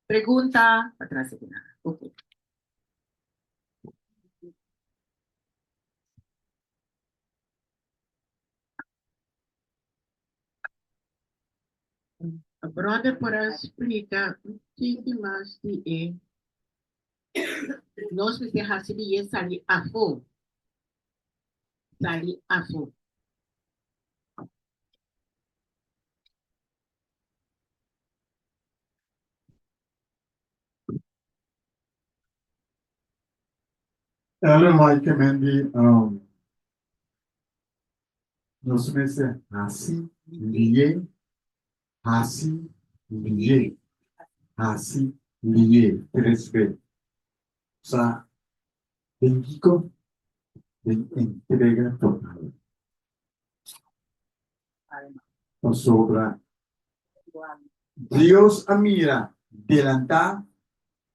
pregunta? Patras aki nan. Oké. Brother por a splika un tiki mas di e nos mester hasi di e sali afó. Sali afó. Ellen White ke men di um, nos mester hasi lié, hasi lié, hasi lié tres be. Sa den kiko? Den entrega total. Pasobra Dios a mira delantá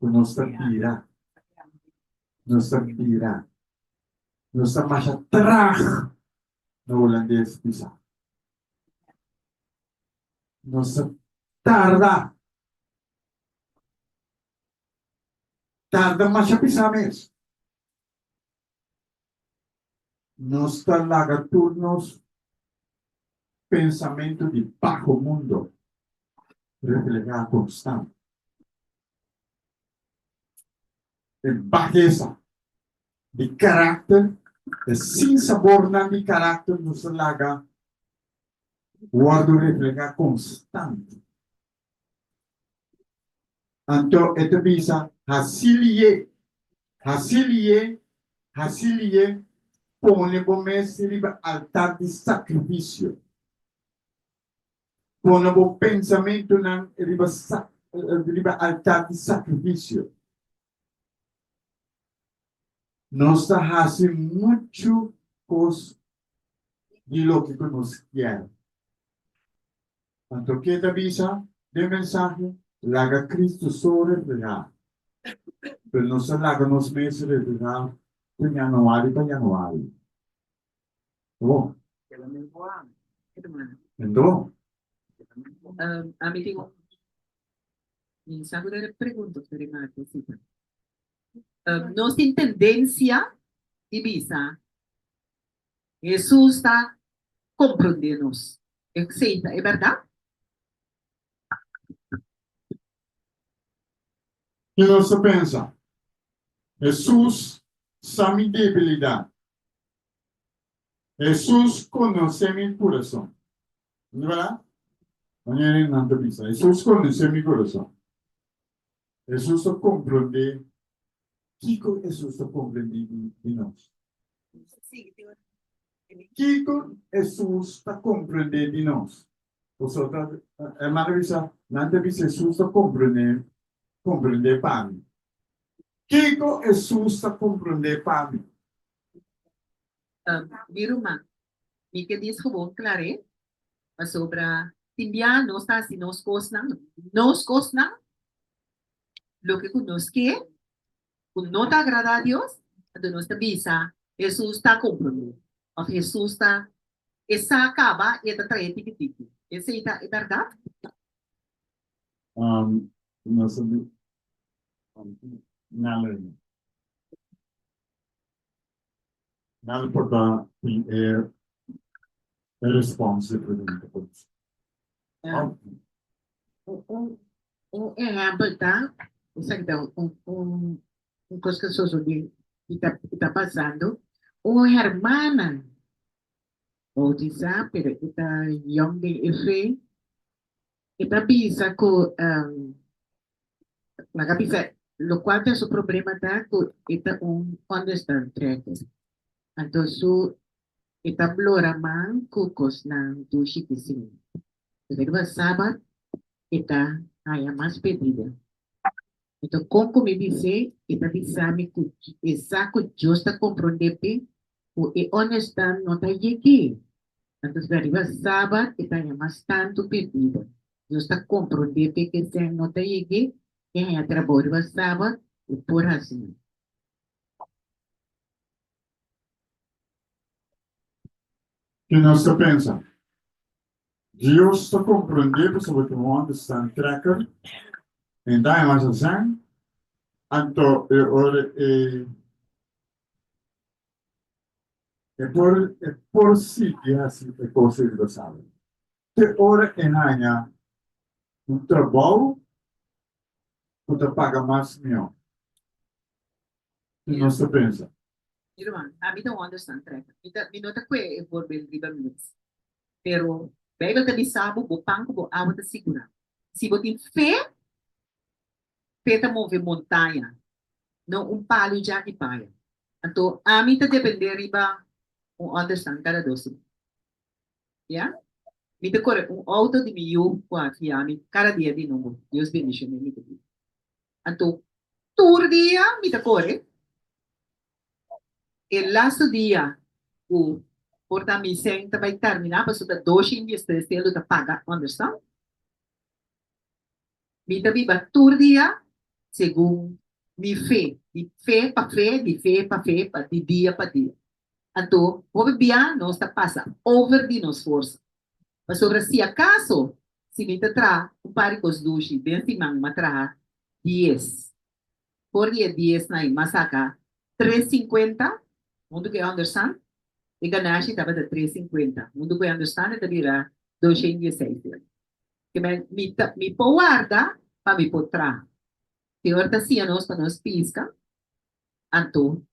ku nos ta bira, nos ta bira, nos ta masha trag na hulandes bisa. Nos ta tarda, tarda masha pisá mes. Nos ta laga tur nos pensamentu di baho mundo reflehá konstant. E bahesa di karakter, e sinsabornan di karakter nos ta laga wòrdu reflehá konstant. Anto e ta bisa, Hasi lié, hasi lié, hasi lié, pone bo mes riba altar di sakrifisio. Pone bo pensamentunan riba riba altar di sakrifisio. Nos ta hasi muchu kos di loke ku nos kier. Anto ke ta bisa den mensahe? Laga Cristo so reflehá. Pero nos ta laga nos mes reflehá ku januari pa januari. Oh. Endo? Ami tin un Mi sa ku ta pregunta of ta remarke asina. Nos tin tendensia di bisa Hesus ta komprondé nos. Esei ta e bèrdat? Ki nos ta pensa? Hesus sa mi debilidat. Hesus konosé mi kurason. No ta bèrdat? Manera nan ta bisa, Hesus konosé mi kurason. Hesus ta komprondé. Kiko Hesus ta komprendé di nos? Kiko Hesus ta komprendé di nos? Pasobra hermano a bisa, nan ta bisa Hesus ta komprendé, komprendé pa mi. Kiko Hesus ta komprendé pa mi? Mi ruman, mi ke dis gewoon klar'é, pasobra tin bia nos ta hasi nos kosnan, nos kosnan, loke ku nos ke, ku no ta agradá Dios, anto nos ta bisa, Hesus ta komprondé, òf Hesus ta, e sa kaba i e ta trae tiki tiki. Esei ta e bèrdat? Nos a Nalo Nalo por ta tin e respons di pregunta pues. Un ehèmpel ta, esaki ta un un kos ku sosodé i ta i ta pasando, un hermana boutisá pero e ta yòn den e fe, e ta bisa ku Laga bisa, lokual ta su problema ta ku e ta un onderstandtrekker. Anto su e ta blora man ku kosnan dushi di siña. Pero riba sabat e ta haña mas pedida. Anto kon ku mi bis'é, e ta bisa mi ku e sa ku Dios ta komprondé p'e ku e ònderstan no ta yeg'é. Anto si ariba sabat e ta haña mas tantu p'e bida. Dios ta komprondé p'e ku esei no ta yeg'é, e haña trabou riba sabat, e por hasi nan. Ki nos ta pensa? Dios ta komprendé pasobra ku un understand trekker en ta haña masha sèn, anto e ora ei e por e por sigui hasi e kos ei riba sabat. Te ora e haña un trabou ku ta paga mas mihó. Ki nos ta pensa? Mi ruman, ami ta un understand trekker. Mi ta mi no ta kue e voorbeeld riba mi mes. Pero Bijbel ta bisa bo, bo pan ku bo awa ta sigurá. Si bo tin fe, fe ta move montaña, no un palu djaki paya. Anto ami ta dependé riba un ònderstan kada dos siman. Ya? Mi ta kore un outo di mi yu ku a fia mi kada dia di nobo. Dios bendishoné mi ta di. Anto tur dia mi ta kore. E lastu dia ku por ta mi sèn ta bai terminá pasobra ta dos shin diestres telu ta paga ònderstan. Mi ta biba tur dia segun mi fe, di fe pa fe, di fe pa fe, pa di dia pa dia. Anto hopi bia nos ta pasa over di nos forsa. Pasobra si akaso si mi ta traha un par di kos dushi den siman m'a traha dies. For di e diesnan ei m'a saka tres sinkuenta, huntu ku e ònderstan, e ganashi tabata tres sinkuenta, huntu ku e ònderstan e ta bira doshent dieseis euro. Ke men mi ta mi por warda pa mi por traha. Señor ta siña nos pa nos piska, anto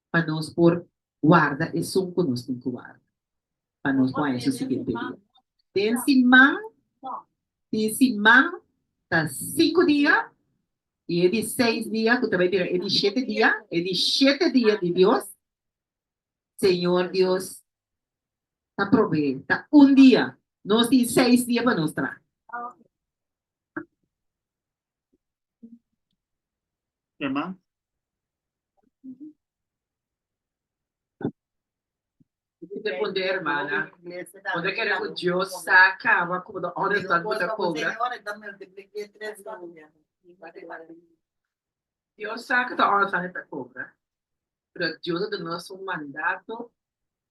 pa nos por warda esun ku nos tin ku warda pa nos por haña su siguiente dia. Den siman, tin siman ta sinku dia i e di seis dia ku ta bai bira e di shete dia, e di shete dia di Dios, Señor Dios ta proveé, ta un dia, nos tin seis dia pa nos traha. Emma? Te hermana, Bo kere ku Dios sa kaba ku bo ta ònderstan ku bo ta kobra. Dios sa ku ta ònderstan ku ta kobra, pero Dios a duna nos un mandato,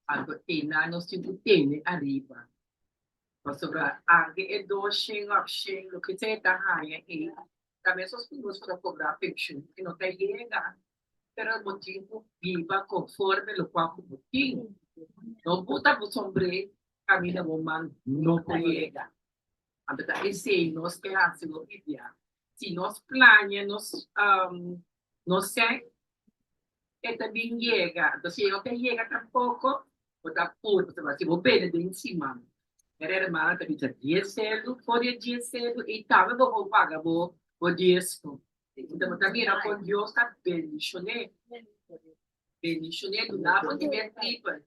anto einan nos tin ku tene ariba. Pasobra anke e doshen òf shen, loke sea e ta haña ei, ta mesos ku nos ku ta kobra penshun, e no ta yega. Pero bo tin ku biba konforme lokual ku bo tin. No buta bo sombré kaminda bo man no por yega. Anto ta esei nos ke hasi hopi bia. Si nos plania nos nos sèn, e ta bin yega. Anto si e no ta yega tampoko, bo ta pur, pasobra si bo bende den siman, e hermana ta bisa dies selu, for di e dies selu ei tambe bo por paga bo diesmo. Anto bo ta mira kon Dios ta bendishoné, bendishoné, duna bo nivel triple.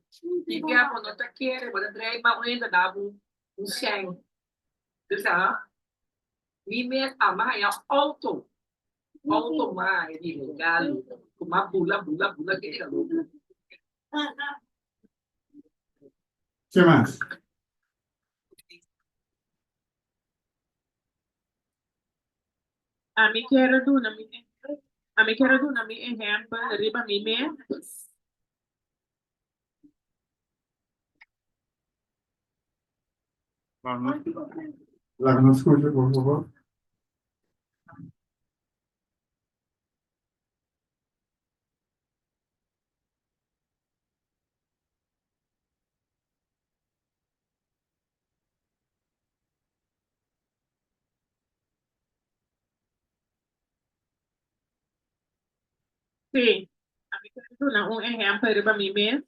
Tin bia bo no ta kere, bo ta drei ma un hende da bo un sèn. Bisa, mi mes a haña outo. Auto mai di regalo. Kuma bula bula bula ke era loco. Ke mas? Ami kier duna mi ami kier duna mi ehempel riba mi mes. Laga nos skucha, por favor. Sí, ami ta duna un ehèmpel riba mi mes.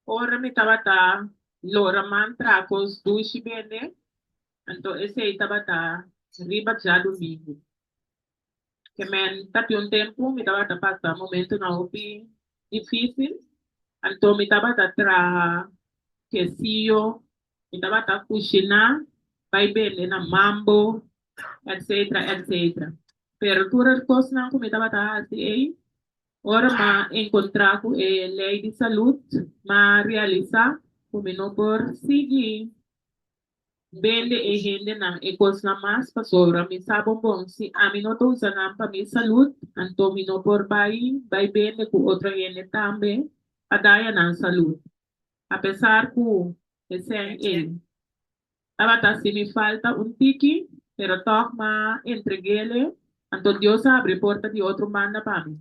Ora mi tabata lora man traha kos dushi bende, anto esei tabata riba djadumingu. Ke men ta tin un tempu mi tabata pasa momentunan hopi difísil, anto mi tabata traha kesiyo, mi tabata kushiná, bai bende na mambo, etcetera, etcetera. Pero tur e kosnan ku mi tabata hasi ei, ora m'a enkontrá ku e lei di salud, m'a realisá ku mi no por sigui bende e hendenan e kosnan mas pasobra mi sa bon bon si ami no ta usa nan pa mi salud, anto mi no por bai bai bende ku otro hende tambe pa daña nan salud. Apesar ku esei ei Tabata si mi falta un tiki, pero tòg m'a entreg'ele, anto Dios a habri porta di otro banda pa mi.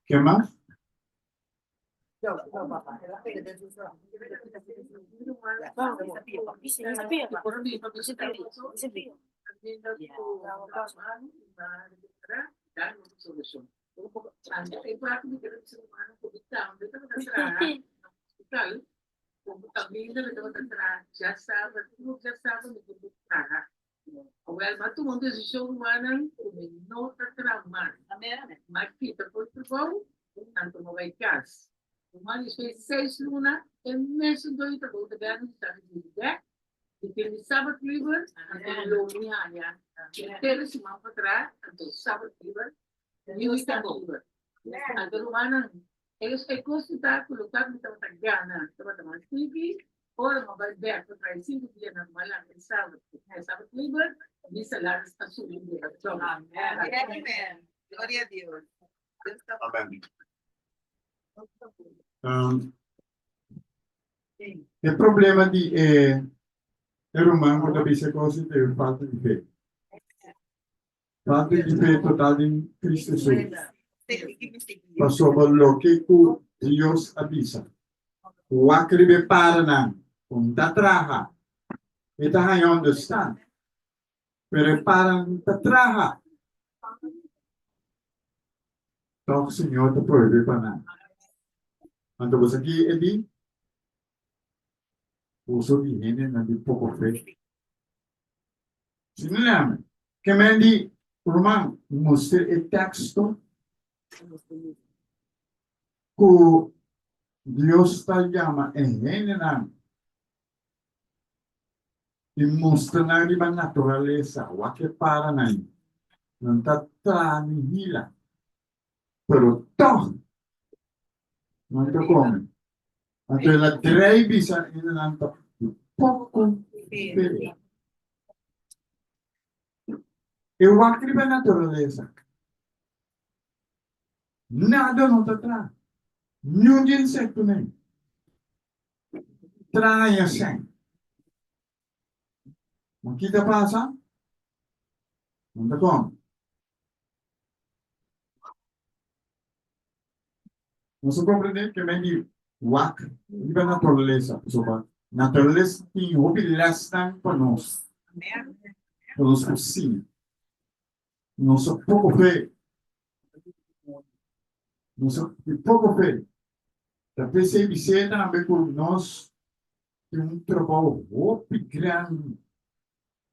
Ke mas? Awel, m'a tuma un desishon, rumannan, ku mi no ta traha mas. M'a kita for trabou, anto m'a bai kas. Ruman, despues di seis luna, e mesun doño di trabou ta bèn mi ta di bèk, mi tin mi sabat liber, anto lo mi haña henter e siman pa traha, anto sabat liber, mi weekend liber. Anto, rumannan, e kos ku ta ku loke mi tabata gana tabata mas tiki, Ora mi a bai bek pa traha e sinku dianan ku mi a lanta e sabat ku e sabat liber, mi salaris a subi bira dòbel. Amen. E problema di e e ruman ku ta bisa kos ta e falta di fe. Falta di fe total den Cristo Jesus. Pasobra loke ku Dios a bisa, wak riba e paranan ku N ta traha, e ta haña understand, pero e paranan ta traha. Tòg Señor ta prohibí pa nan. Anto bo sa ki e di? Boso di hendenan di poko fe. Similarmente, ke men di ruman mustra e teksto ku Dios ta yama e hendenan i mustra nan riba naturalesa, wak e paranan, nan ta traha ni hila, pero tòg nan ta kome. Anto el a drei bisa hendenan ta di poko fe. E wak riba naturalesa. Nada no ta traha. Niun di insekto nen. Traha ya sèn. Ma ki ta pasa? Nan ta kome. Nos a comprende ke men di wak riba naturalesa, pasobra naturalesa tin hopi lesnan pa nos, pa nos por siña. Nos a poko fe, nos a di poko fe. Ta p'esei bis'é tambe ku nos tin un trabou hopi grandi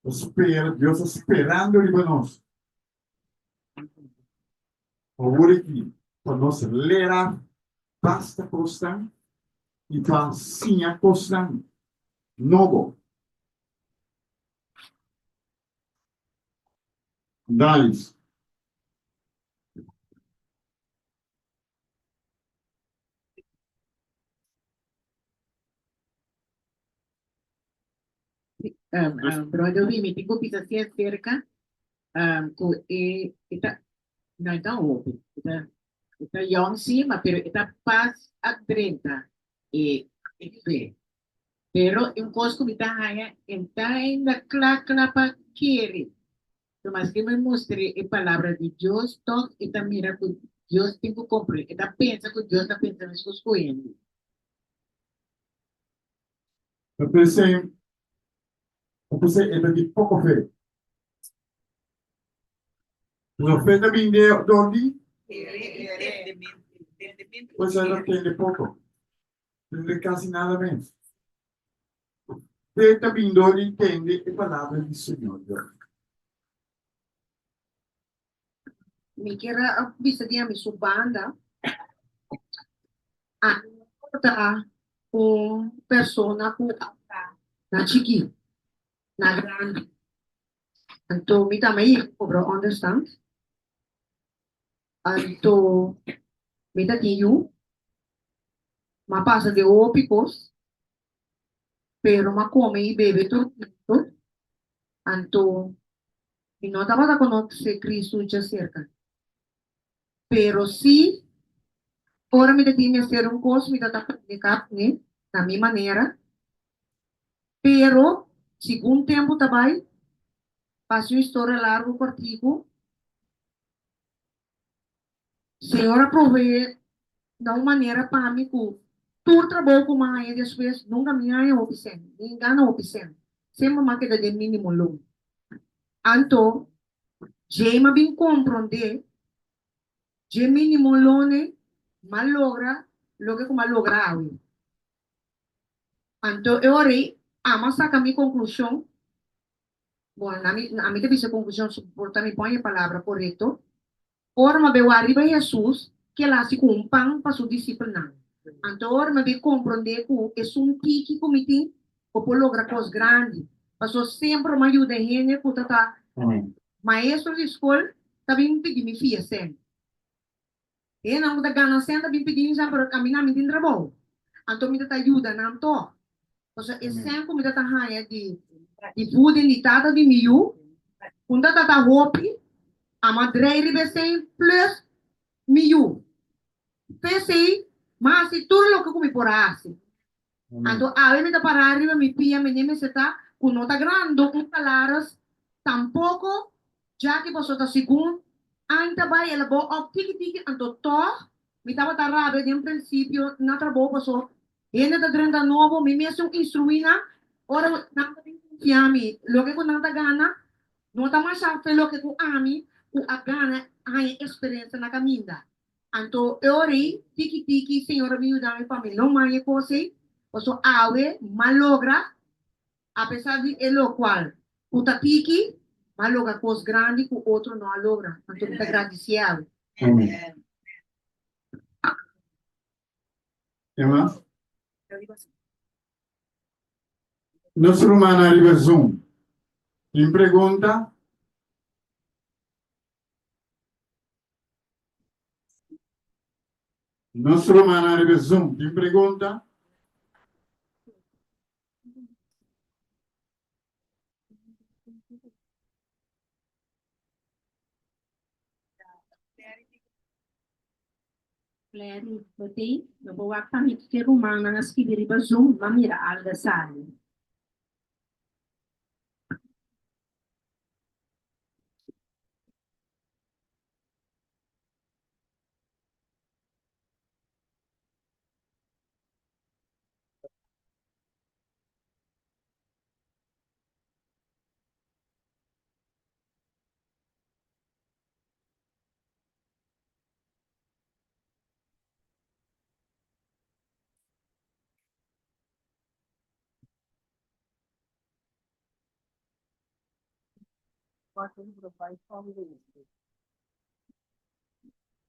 ta spera, Dios ta sperando riba nos. Awor aki pa nos lera basta kosnan i pa siña kosnan nobo. Dalis. Brother Wimmy, tin ku bisa si acerca ku e e ta no e ta hopi, e ta e ta yong si, ma pero e ta pas a drenta e e fe. Pero un kos ku mi ta haña e ta ainda kla kla pa kere. Maske mi mustr'é e palabra di Dios, tòg e ta mira ku Dios tin ku komprendé. E ta pensa ku Dios ta pensa meskos ku hende. Ta p'esei, ta p'esei e ta di poko fe. Pasobra fe ta bin de dor di? Pues e ta tende poko. Tende kasi nada mes. Fe ta bin dor di tende e palabra di Señor Dios. Mi kier a bisa di ami su banda. Ami no tabata un persona ku a ta na chikí, na grandi. Anto mi tambe yega kobra ònderstant. Anto mi ta tin yu. M'a pasa den hopi kos, pero m'a kome i bebe tur momento. Anto mi no tabata konosé Kristu djaserka. Pero si ora mi ta tin mester un kos mi ta ta komuniká kuné na mi manera. Pero segun tempu ta bai, pa hasi un historia largu kòrtiku, Señor a proveé na un manera pa mi ku tur trabou ku mi a haña despues nunka mi haña hopi sèn, mi gana hopi sèn. Semper mi a keda den mínimo loon. Anto Dje m'a bin komprondé dje mínimo lone m'a logra loke ku m'a logra awe. Anto e ora ei amo a saka mi konklushon, bon na mi ami ta bisa konklushon so por ta mi pon e palabra korekto, ora m'a bai wak riba Hesus ke el a hasi ku un pan pa su disipelnan. Anto ora m'a bin komprondé ku esun tiki ku mi tin bo por logra kos grandi. Pasobra semper mi a yuda hende ku ta ta maestro di skol ta bin pidi mi fia sèn. Hendenan ku ta gana sèn ta bin pidi mi sèn pero ami nan mi tin trabou. Anto mi ta ta yuda nan tòg. Pasobra e sèn ku mi ta ta haña di di voeding di tata di mi yu, ku ta ta ta hopi, amo a drei riba e sèn plus mi yu. P'esei mi a hasi tur loke ku mi por a hasi. Anto awe mi ta pará riba mi pia, mi ne mester ta ku no ta grando un salaris tampoko, ya ki pasobra ta segun aña ta bai el a bou òp tiki tiki, anto tòg mi tabata rabia den prinsipio na trabou pasobra hende ta drenta nobo, mi mester un instruí nan, ora nan ta bin konfia mi loke ku nan ta gana no ta masha fe loke ku ami ku a gana haña eksperensia na kaminda. Anto e ora ei, tiki tiki, Señor a bin yuda mi pa mi no manja e kos ei, pasobra awe m'a logra, apesar di e lokual ku ta tiki, m'a logra kos grandi ku otro no a logra. Anto mi ta gradisié awe. Amen. Ken mas? Nos rumannan riba Zoom, tin pregunta? Nos rumannan riba Zoom tin pregunta? Clary, bo tei? No bo wak pa mi kiko e rumannan a skibi riba Zoom, m'a mira alga sali.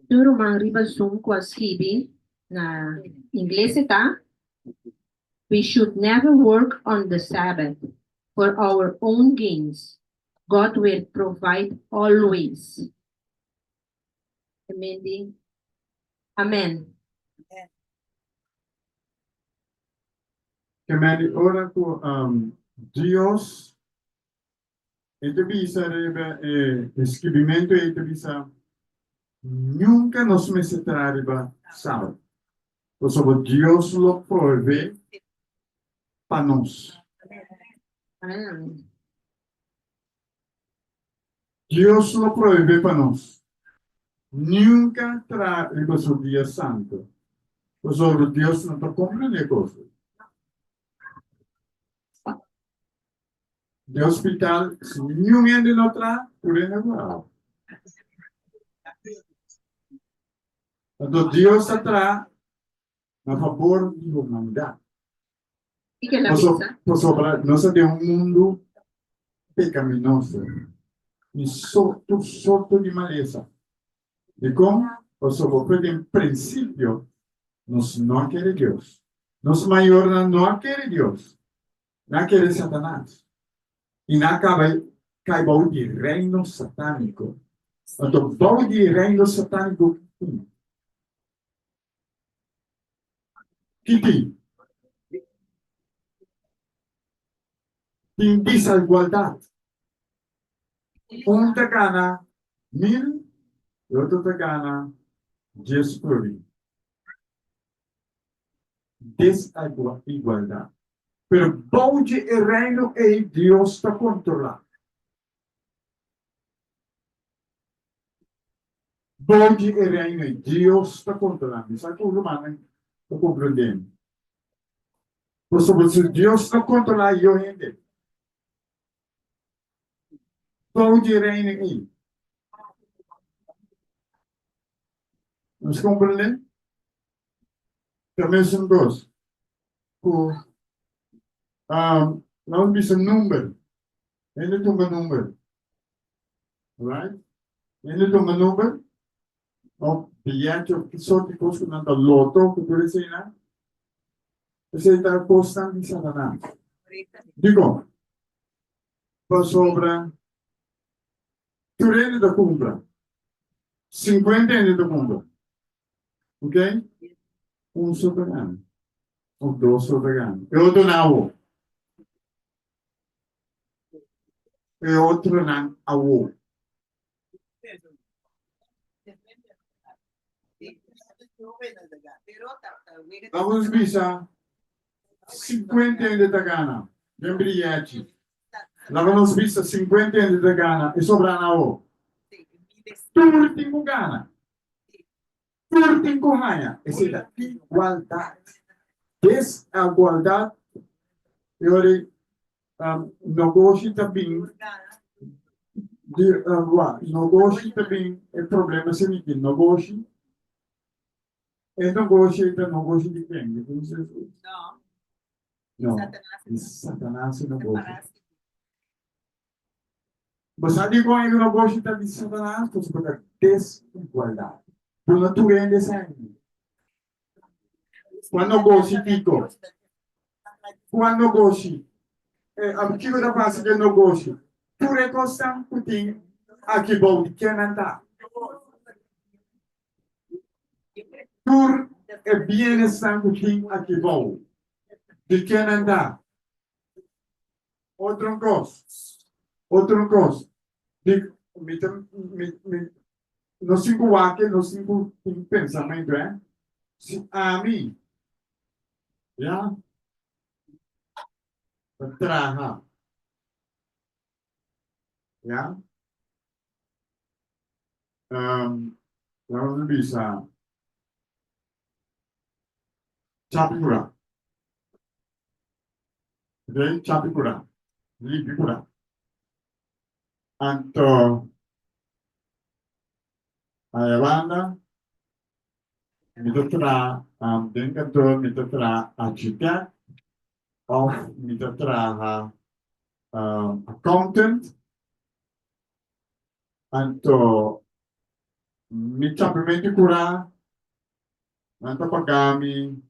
Un ruman riba Zoom ku a skibi na ingles e ta, We should never work on the Sabbath for our own gains, God will provide always. Amen. Ke mende ora ku Dios e ta bisa riba e skibimentu ei ta bisa nunka nos mester traha riba sabat pasobra Dios lo provee pa nos. Dios lo prohibé pa nos nunka traha riba su dia santu, pasobra Dios no ta komprendé kos. Den hospital, si niun hende no traha, tur hende ku awa. Anto Dios ta traha na fabor di humanidad. Pasobra nos ta den un mundu pecaminoso i tur sorto di malesa. Dikon? Pasobra for den principio. Nos no a kere Dios. Nos mayornan no a kere Dios. Nan a kere Satanas. I nan a kaba kai bou di reino satániko. Anto bou di reino satániko ki tin? Ki tin? Tin desigualdat. Un ta gana mil e otro ta gana dies florin. Desigualdat. Pero bou di e reino ei Dios ta kontrolá. Bou di e reino ei Dios ta kontrolá. Mi sa ku rumannan ta komprendé mi. Pasobra si Dios no kontrolá yo hende. Bou di e reino ei. Nos komprendé? Ta mesun kos ku nos bisa number. Hende tumba number. Right? Hende tumba number of biyete of ki sort di kos ku nan ta loto ku tur eseinan. Esei ta kosnan di Satanas. Dikon? Pasobra tur hende ta kumpra. Sinkuenta hende ta kumpra. Ok? Un so ta gana. Of dos so ta gana. E otronan awo. E otronan awo. Laga nos bisa 50 hende ta gana den briyèchi. Laga nos bisa 50 hende ta gana, e sobrá na awo. Tur tin ku gana. Tur tin ku haña. Esei ta igualdat. Desagualdat, e ora ei nogoshi ta bin di wak, nogoshi ta bin e problema esei di nogoshi. E nogoshi ei ta nogoshi di ken? Di Cristo Jesus? No, di Satanas e nogoshi. Bo sa dikon e nogoshi ta di Satanas? Pasobra ta desigualdat. Duna tur hende esei. Kua nogoshi kiko? Kua nogoshi? Kiko ta pasa ku e nogoshi? Tur e kosnan ku tin aki bou di ken nan ta? Tur e bienesnan ku tin aki bou di ken nan ta? Otro kos, otro kos, di mi ta mi mi nos tin ku wak nos tin ku tin pensamentu eh, si ami ya ta traha ya laga nos bisa chapura. Rei chapi kura, limpi kura. Anto aya banda mi ta traha den kantoor mi ta traha architect of mi ta traha accountant. Anto mi chapimenti kura nan ta paga mi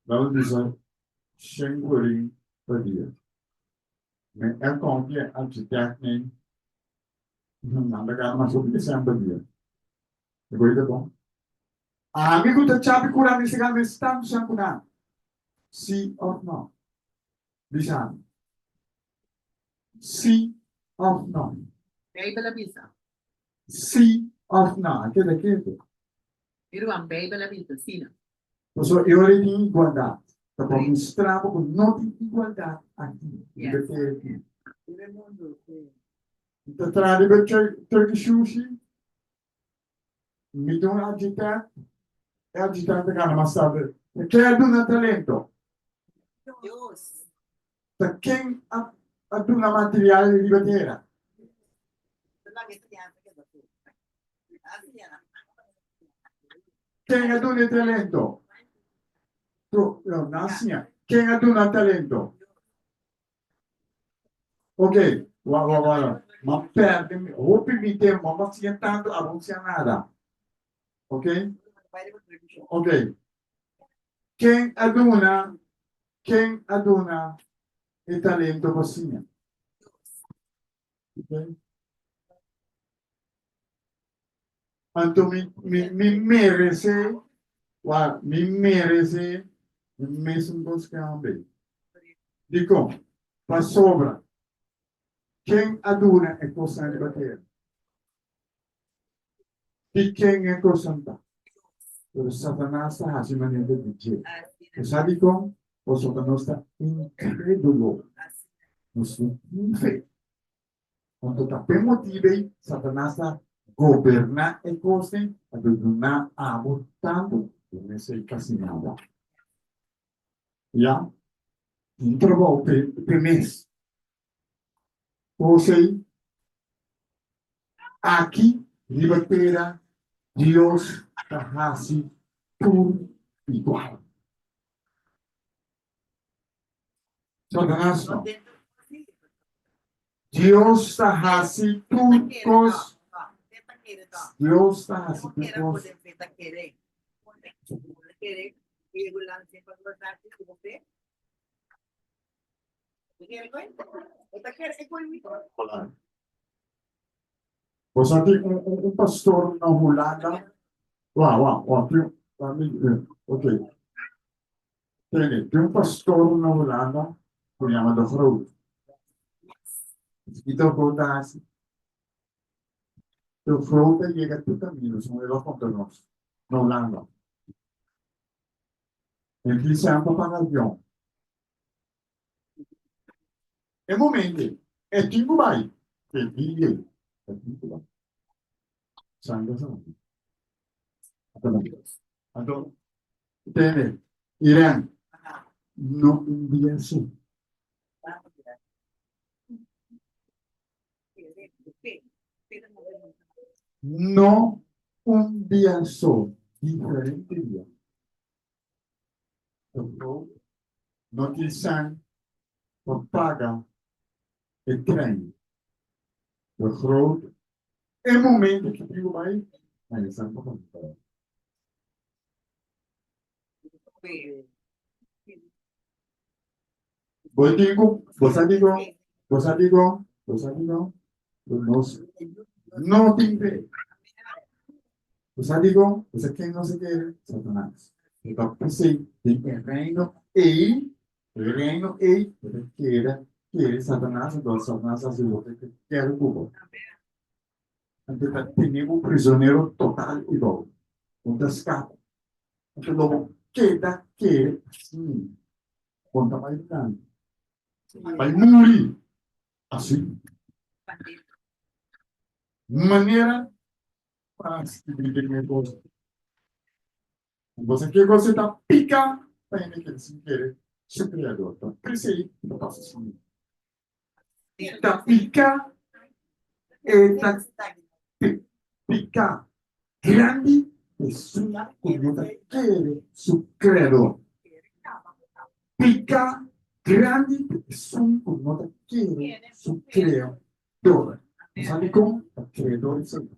Nan bisa shen florin pa dia. Men e konfia architect nen nan ta gana mas hopi di shen pa dia. E koe ta bon. Ami ku ta chapi kura mi sa gana mes tantu shen ku nan. Si of no? Bisa mi. Si of no? Bijbel a bisa. Si of no? A keda ketu. Mi ruman, Bijbel a bisa asina. Pasobra e ora ei tin igualdat. Ta pa mustra bo ku no tin igualdat aki, riba e tera aki. Mi ta traha riba e Turkish shushi, mi ta un architect, e architect ta gana mas tantu. Ta ken a duna talento? Ta ken a duna material riba tera? Ken a duna e talento? Tu, no, nan siña. Ken a duna talento? Ok, wa, wa, wa, ma perde mi, hopi mi tempo, ma siña tanto, abo no siña nada. Ok? Ok. Ken a duna, ken a duna e talento pa siña? Okay. Anto mi, mi, mi merece, wa, mi merece e mesun kos ke homber. Dikon? Pasobra, ken a duna e kosnan riba tera? Di ken e kosnan ta? Pero Satanas ta hasi manera di dje. Bo sa dikon? Pasobra nos ta inkrédulo. Nos no tin fe. Anto ta p'e motibu ei Satanas ta goberná e kosnan pa duna abo tantu ku mester kasi nada. Ya, tin trabou p'e mes. Kos ei, aki riba tera Dios ta hasi tur igual. Satanas no. Dios ta hasi tur kos. Dios ta hasi tur kos. Bo sa tin un, un, un pastor na Hulanda. Wa, wa, wa, tin, ok. Tene, tin un pastor na Hulanda ku yama De Groot. Ki De Groot ta hasi? De Groot ta yega tur kaminda, segun el a konta nos, na Hulanda. E kisa pa paga avion. E momento e tin ku bai, e dia e tin ku bai. Sanga sabi. Anto, tene, Irene, no un dia so. No un dia so, diferente dia. No tin san pa paga e trein. De Groot, E momento ki trigo bai, na e san pa paga. Bo tin ku, bo sa dikon, bo sa dikon, bo sa dikon, ku nos no tin fe. Bo sa dikon, bo sa ken nos a kere? Satanas. E ta p'esei den e reino ei, e reino ei, bo ta keda kere Satanas, anto Satanas hasi loke ke kere ku bo. Anto e ta tene bo prizonero total i bou. Bo no ta skapa. Anto lo bo keda kere asin. Bo no ta bai dilanti. Bai muri asin. Manera pa skibri den e kos. Bo sa ke kos e ta pika pa hende kere sin kere su Kreador. Ta p'esei ta pasa asin. Ta pika e ta pika grandi esun ku no ta kere su Kreador. Pika grandi esun ku no ta kere su Kreador. Bo sa dikon? Ta Kreador esei ta.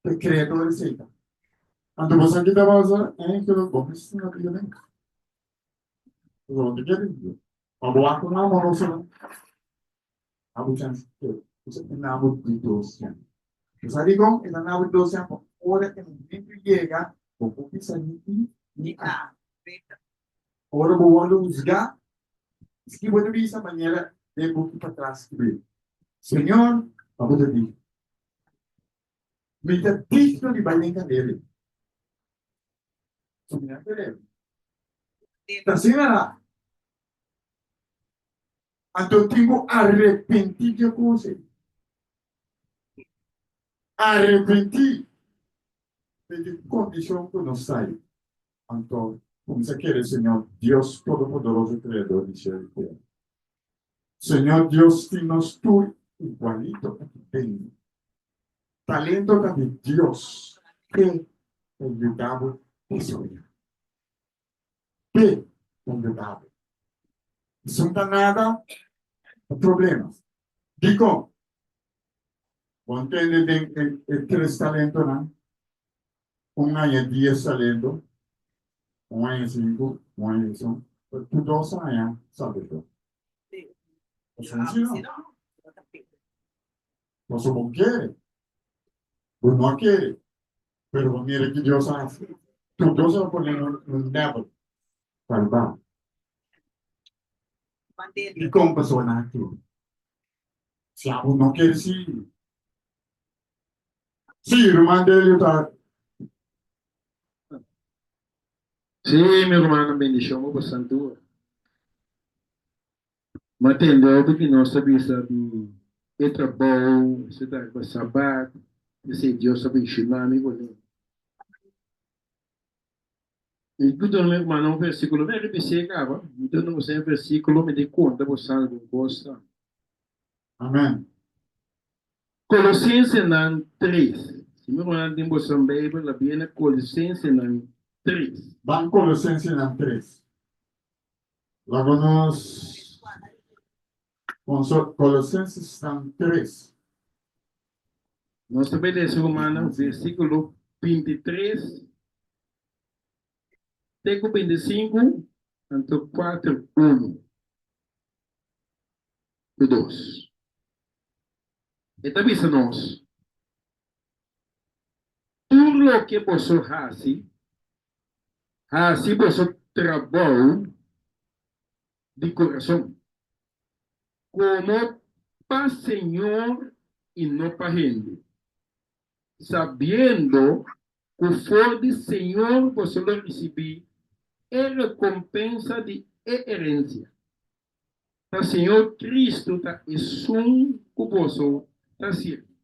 Ta Kreador esei ta. Anto bo sa ki ta pasa? Angel, bo mester na bida den. Bo no kere Dios. Ma bo wak un amoroso no. Abo chance ke. Bo sa nabo di dos yan. Bo sa dikon e ta nabo di dos yan? Pa ora e momento yega, bo por bisa ni i ni a. Ora bo wòrdu husgá, ski bo ta bisa manera den buki patras skibí, Señor, abo ta digno. Mi ta digno di bai den kandela. So mi a kere. Ta asina la. Anto tin ku arepentí dje kos ei. Arepentí den ki kondishon ku nos ta ei. Anto kuminsá kere Señor Dios Todopoderoso Kreador di shelu i tera. Señor Dios tin nos tur igualito aki den. Talento ta di Dios ke ta yuda bo desaroyá. Ke ta yuda bo. Esun ta nada ta problema. Dikon? Bo a ntende den e tres talentonan? Un aña dies talento. Un aña sinku, un aña esun, pero tur dos aña salbashon. Pasobra si no, pasobra bo kere, bo no kere, pero bo mira ki Dios a hasi. Tur dos a pone un level salbá. Dikon pasobra nan a kere? Si abo no kere sigui. Sí, ruman Delio ta. Sí, mi rumannan, bendishon bo bosan tur. Mi a tende hopi di nos ta bisa di e trabou, esei ta riba Sabat, esei Dios a benshoná mi kuné. Mi ku duna mi rumannan un versíkulo, mi a ripisié kaba, mi duna boso un versíkulo, mi di konta boso algun kos tambe. Amen. Kolosensenan tres. Si mi rumannan tin boso Beibel, la bini Kolosensenan tres. Ban Kolosensenan tres. Laga nos Kolosensesnan tres. Nos ta bai lesa rumannan versíkulo 23 te ku 25, anto kuater unu. Ku dos. E ta bisa nos, Tur loke boso hasi, hasi boso trabou di kurason, komo pa Señor i no pa hende, sabiendo ku for di Señor boso lo risibí e rekompensa di e herensia. Ta Señor Cristo ta esun cu boso ta sirbi.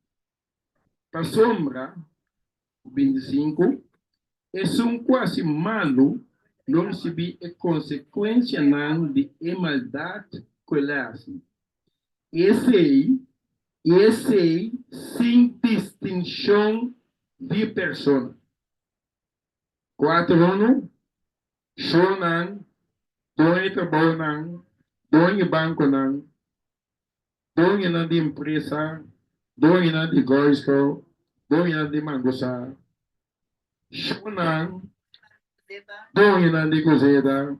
Pasobra, 25, esun cu haci malu lo ricibi e consecuencianan di e maldad cu el a haci. Esey, esey sin distincion di persona. Cuatro unu, Shownan, doño di trabounan, doño di bankonan, doñonan di empresa, doñonan di goisco, doñonan di mangusa, shownan, doñonan di koseta,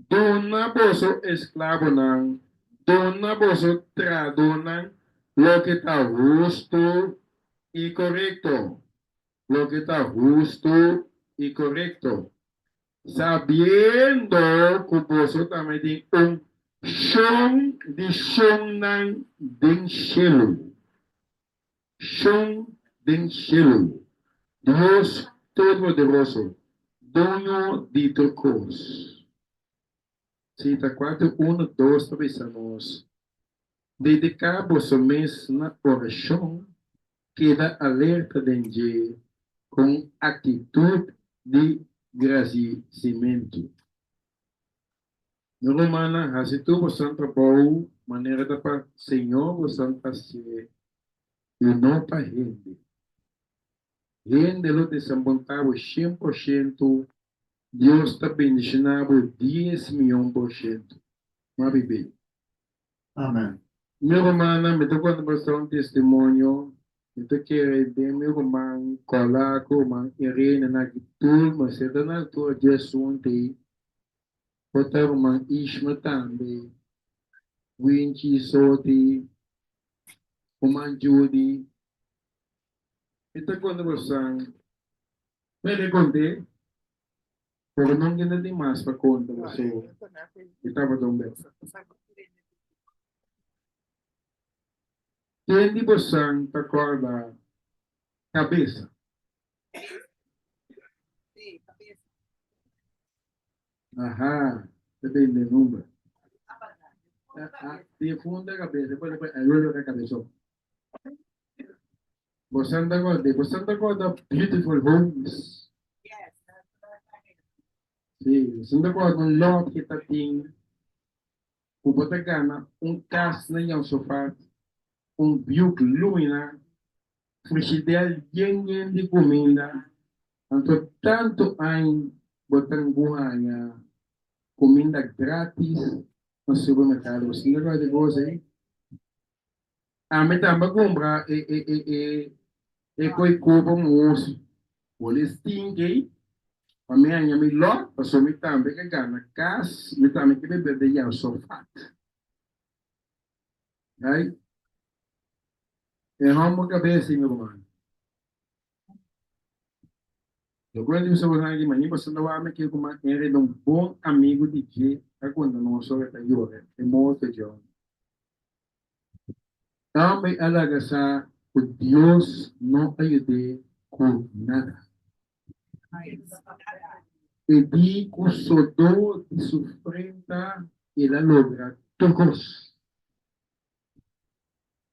duna boso esklabonan, duna boso trahadónan loke ta hustu i korekto. Loke ta hustu i korekto, sabiendo ku boso tambe tin un shon di shonnan den shelu. Shon den shelu, Dios Todopoderoso, Doño di tur kos. Si ta kuater unu dos ta bisa nos, Dediká boso mes na orashon, keda alerta den dje ku un aktitut di gradisimentu. Mi rumannan, hasi tur bosan trabou manera ta pa Señor bosan ta hasié i no pa hende. Hende lo desampontá bo 100%, Dios ta bendishoná bo 10 miyon%. Mabi bin. Amen. Mi rumannan, mi ta konta boso un testimonio. Mi ta kere den mi ruman Kola ku ruman Irene na aki tur mester ta na altura di asuntu ei. Por ta ruman Ishma tambe, Winchi, Soti, ruman Judy. Mi ta konta boso, mi a kont'é. Pero no kende tin mas pa konta paso e tabata un bes. Ken di bosan ta kòrda kabesa? Aha, ta bende number. Difunda kabesa, despues ayuda na kabeson. Bosan ta kòrda, bosan ta kòrda Beautiful Homes? Sí, bosan ta kòrda un lòt ke ta tin ku bo ta gana un kas na Jan Sofat, un Buick Lumina, frigidèr yen yen di kuminda, anto tantu aña bo ta guaña kuminda gratis na supermerkado. Bosan ta kòrda e kos ei? Ami tambe a kumpra e e e e e koi kopa moos. Bo le stink ei. Pa mi haña mi lòt, pasobra mi tambe ke gana kas, mi tambe ke bebe den Jehosofat. Right? E hòmber kabes di mi ruman. Loke mi bisa boso aki, mañana boso ta wak mi ke kuma Henry ta un bon amigu di dje a konta nos ora e ta yora e morto dje hòmber. Tambe a laga sa ku Dios no a yud'é ku nada. E di ku sodó di su frenta el a logra tur kos.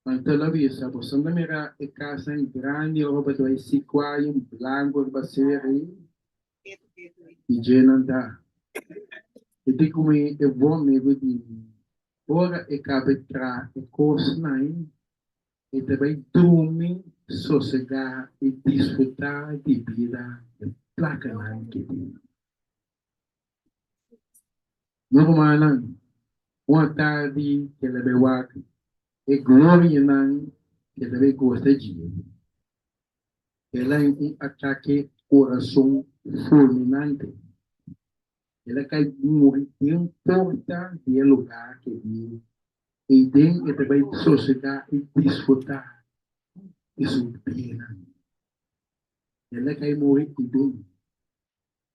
Anto el a bisa, Boso no ta mira e kasnan grandi ora bo ta bai sikua i un blanku riba seri? I dje nan ta. E di ku mi e bon amigu di mi, Ora e kabe traha e kosnan, e ta bai drumi, sosegá i disfrutá di bida e plakanan ke tin. Mi rumannan, un atardi ke ta bai wak e glorianan ke ta bai gosa dje. El a haña un atake kurason fulminante. El a kai muri den porta di e lugá ke di eiden e ta bai sosegá i disfrutá di su biennan. El a kai muri eiden.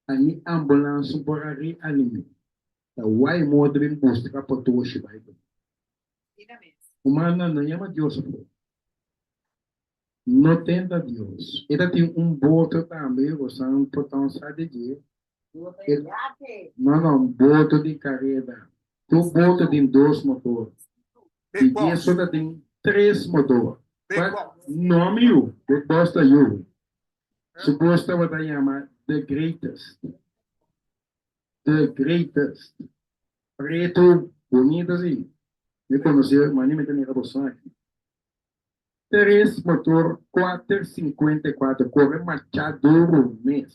A ni ambulans no por a reanim'é. Ta wai moda bin bustra pa toshi bai kuné. Humannan no yama Dios afó. No tenta Dios. E ta tin un boto tambe, bosan por ta un sa di dje. No, no, un boto di kareda. Tur boto tin dos motor. Di dje so ta tin tres motor. No, mi yu, Big Boss ta yu. Su bos tabata yama The Greatest. The Greatest. Preto, bonito si. Mi konosé, mane mi ta mira boso aki. Tres motor 454 kore marcha duru mes.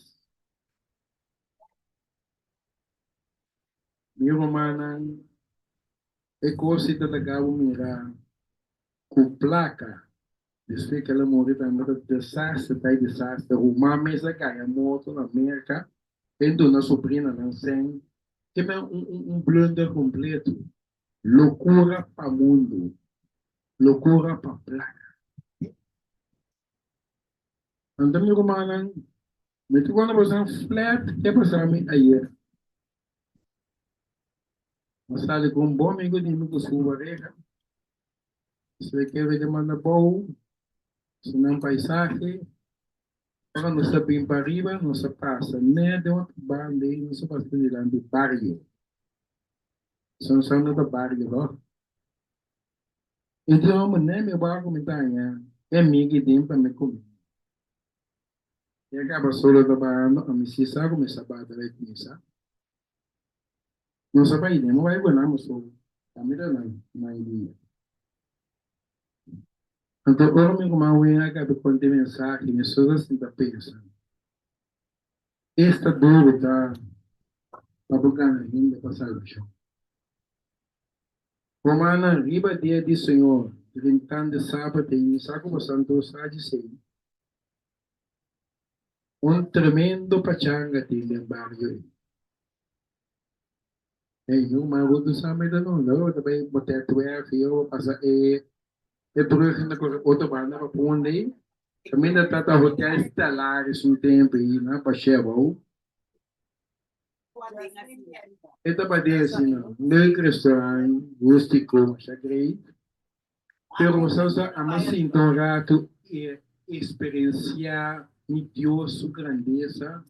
Mi rumannan, e kos si ta laga bo mira ku plaka despues ku el a muri tambe ta desastre ta e desastre. Ruman mes a gaya morto na Merka e duna sobrinanan sèn ke men un blunder kompleto. Lokura pa mundu. Lokura pa plaka. Anto mi rumannan, mi ta konta boso flat ke a pasa mi ayer. Mi sali ku un bon amigu di mi ku su pareha. Se ke wede manda bou, su nan paisahe. Ora nos a bin pa riba, nos a pasa net den otro banda ei, nos a pasa dilanti bario. Son no ta bario toch? E di homber ne mi wak ku mi ta haña e migi den pa mi kume. E a kaba solo ta bahando, ami si sa ku mi sa bata bai kuminsá. No sa bai den, mi bai gona mi so, ami ta nan mayoria. Anto ora mi ruman wen a kaba konta e mensahe, mi so ta sinta pensa, Esta duru ta pa bo gana hende pa salbashon. Rumannan, riba dia di Señor, drentando sabat ei, mi sa ku bosan tur sa djisei, un tremendo pachanga tin den bario ei. Ei, mi ruman Ruth sa mi ta nunda, ora bo ta bai bote tuerf ei, ora bo pasa e e brug na kore otro banda pa punda ei, kaminda ta Hotel Stellaris un tempu ei na Bashebou. E ta padé asina, leuk restaurant, rústico, masha great. Pero bo sa sa ama sinta un rato i experienciá mi Dios su grandesa.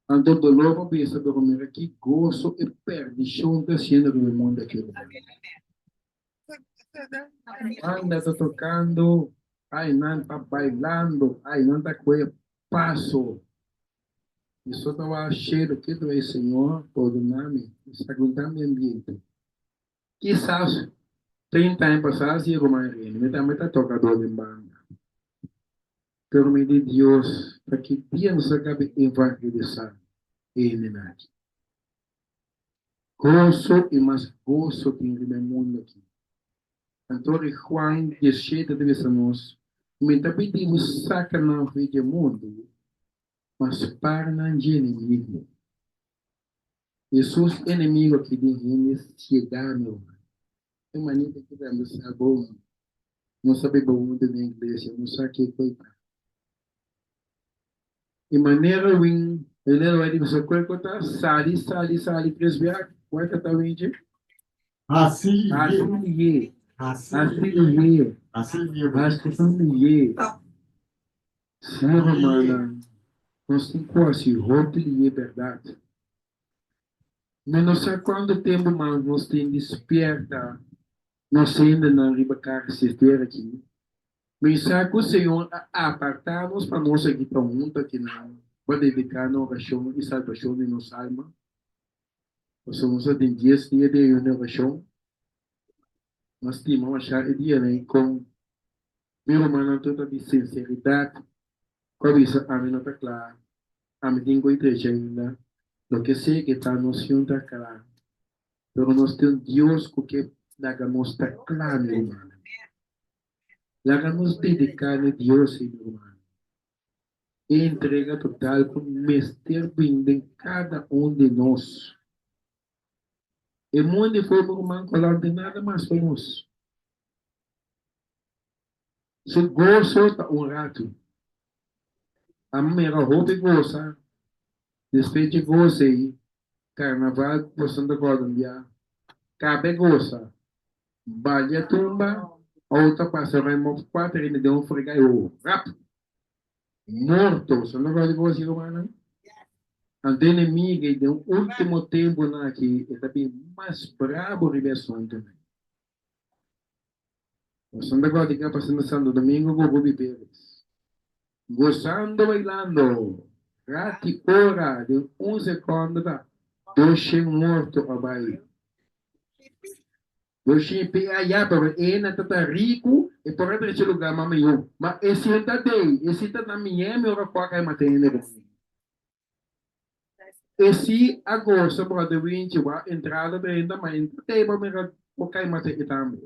Anto dolor pa bisa, pero mira ki goso e perdicion ta haciendo riba e mundo aki. Banda ta tocando, ay nan ta bailando, ay nan ta coge paso. Mi so ta wak shelu ketu ei Señor pordona mi, mi sa aguanta mi ambiente. Kisas 30 aña pasá si e ruman Rene mi tambe ta tocador den banda. Pero mi di Dios ta ki dia nos a cabe evangelisa e hendenan aki. Goso i mas goso tin riba e mundu aki. Anto ri Juan 17 ta bisa nos, Mi ta pidi bo saca nan for di e mundu. Ma spar nan dje enemigu. Hesus enemigu aki den hende siegá, mi ruman. E manera ki ta bisa bon, nos a biba huntu den iglesia, nos sa kiko i ta. E manera win, manera wei di bisa kue ku ta sali, sali, sali tres bia, kue ta ta win dje? Hasi Hasi liye. liye. Hasi Hasi liye. liye. Hasi liye. Hasi liye. Sí, rumannan, nos tin ku hasi hopi liye bèrdat. Mi no sa kuantu tempu mas nos tin di spierta nos hendenan riba kara si tera aki. Mi sa ku Señor a apartá nos pa nos aki ta huntu akinan pa dediká na orashon i salbashon di nos alma. Pasobra nos a tin dies dia di ayuno i orashon. Mi a stima mashá e dianan ei kon mi rumannan tur ta di sinseridat ku a bisa ami no ta kla. Ami tin ku iglesia ainda, loke sea ke ta nos yun ta kla, pero nos tin un Dios ku ke laga nos ta kla, mi rumannan. Laga nos dediká na Dios, mi rumannan. E entrega total ku mester bin den kada un di nos. E mundu di forma ruman ku no tin nada mas pa nos. Su goso ta un ratu. A mira hopi gosa, despues dje gosa ei, karnaval ku boso ta kòrda un bia, kabe gosa, balia tumba, outo a pasa ruim òf kuater hende den un frega i rap! Morto! Boso no kòrda di gosa ei rumannan? Anto enemigu ei den último tempunan aki e ta bin mas brabu riba e asuntunan. Nos ta gòrda ki a pasa na Santo Domingo ku Ruby Pérez. Gosando bailando, rati ora den un sekondo ta doshen morto a bai. Doshen pe aya pero e na ta ta riku e por a drecha lugar mas mihó. Ma e sinta dei, e sinta na Miami ora ku a kai mata hende ku mi. E si a gosa brother Winchi wa entrada drenta ma entra tei pa mira por kai mata e tambe.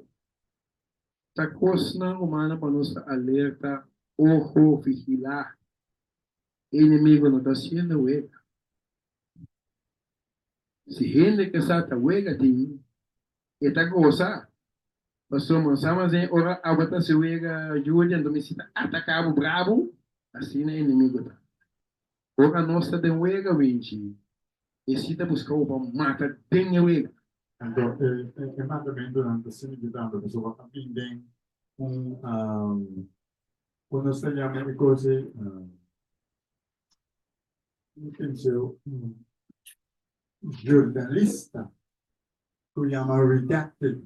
Ta kosnan humano pa nos ta alerta, ojo, vigila. E enemigo no ta haciendo wega. Si hende ke sa ta wega tin, e ta gosa. Pasobra sa mas den ora abo ta hasi wega Julia anto mi si ta ataka bo brabo, asina e enemigo ta. Ora nos ta den wega Winchi, e si ta buska bo pa mata den e wega. Anto e mandamentunan ta significando pasobra a bin den un, kon nos ta yama e kos ei? Mi pensa un journalista ku yama Redacted.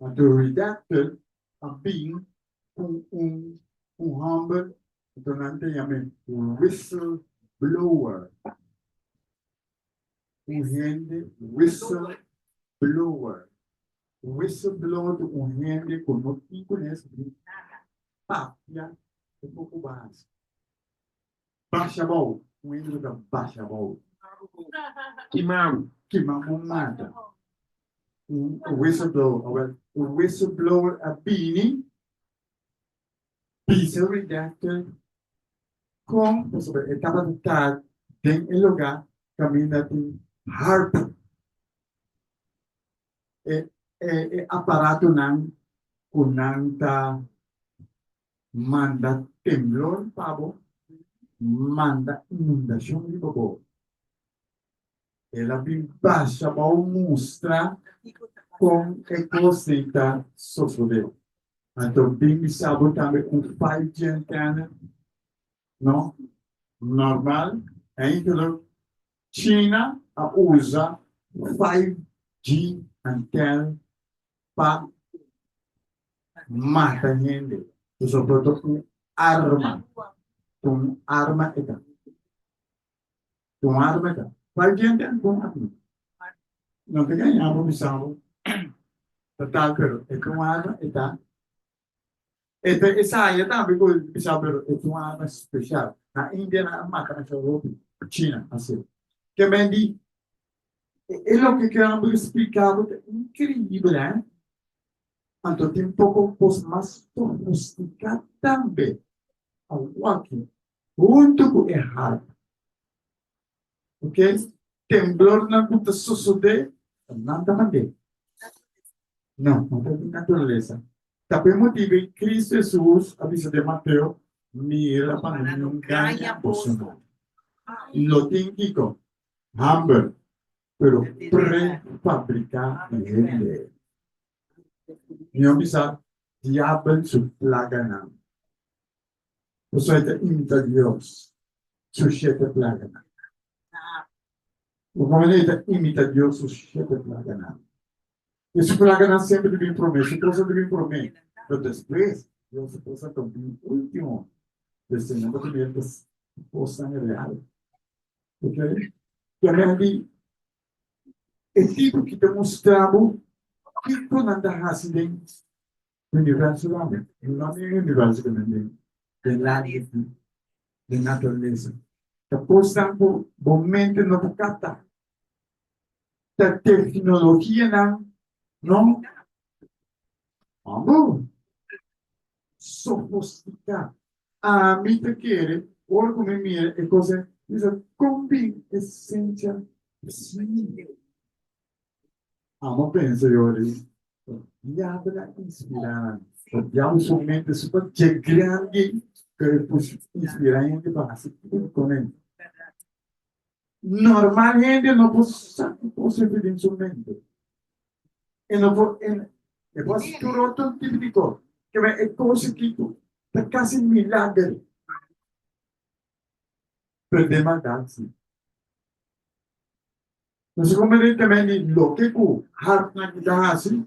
Anto Redacted a bin ku un un hòmber, anto nan ta yam'é whistleblower. Un hende whistleblower. Whistleblower ta un hende ku no tin kunes di papia un poko bas. Basha abou, un hende ku ta basha abou. Kima bo. Kima bo mata. Un whistleblower, awel, un whistleblower a bini bisa redactor kon, pasobra e tabata ta den e lugá kaminda tin harp, e e aparatonan ku nan ta Manda temblor pa bo, manda inundacion riba bo. El a bin basha bou mustra con e cosnan ta sosode. Anto bin bisa bo tambe un 5G antenna, no? Normal, eigenlijk China a usa 5G antenna pa mata hende. Pasobra ta un arma. Ta un arma e ta. Ta un arma e ta. Bai djente ta un arma. No ta gaña bo bisa bo ta tal pero e ta un arma e ta. E ta esaya tambe ku bisa pero e ta un arma special. Na India nan a mata masha hopi. China asina. Ke men di E loke ku a splika bo ta inkreibel hè. Anto tin poko kos mas sofistika tambe. Awaki. Huntu ku e harp. Ok, temblornan ku ta sosodé, ta nan ta mand'é. No, no ta di naturalesa. Ta p'e motibu ei Cristo Hesus a bisa den Mateo, Mira pa no gaña bosonan. Lo tin kiko? Hamber, pero prefabriká di hende. Mi a bisa diabel su plaganan. Pasobra e ta imita Dios su shete plaganan. Bo komprende? E ta imita Dios su shete plaganan. I su plaganan semper ta bin promé, su kosnan ta bin promé. Pero despues, Dios su kosnan ta bin último. P'esei nan bo ta mira ku kosnan real. Ok? Tambe di e tipo ki ta mustra bo kiko nan ta hasi den universo tambe. No den universo tambe, den den ladio den naturalesa. Ta kosnan ku bo mente no por kapta. Ta teknologianan no amo sofostiká. Ami ta kere ora ku mi mira e kos ei, mi bisa kon bin e sensia asina? Amo pensa yori, diabel a inspirá nan. Diabel su mente super dje grandi ku e por inspirá hende pa hasi tur kuné. Normal hende no por sa ki kos e den su mente. E no por, e, e por hasi tur otro tipo di kos. Keme e kos aki ku ta kasi milager. Pero den maldat si. Nos a komprende tambe di loke ku hartnan ki ta hasi.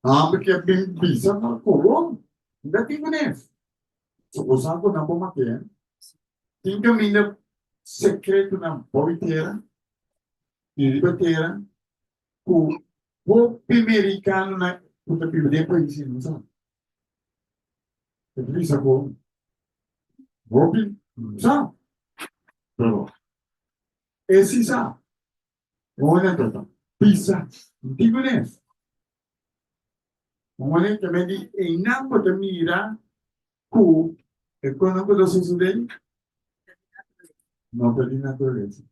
Hamber ke bin bisa na kobon. Nda tin kunes. So bo sa ku nan por mat'é. Tin kaminda sekretonan bou di tera i riba tera ku hopi merikanonan ku ta biba den pais ei no sa. E ta bisa ku hopi no sa, pero e si sa. Ora ta ta bisa, no tin kunes. Ora ta medi einan bo ta mira ku e konan ku ta sosodé no ta di naturalesa.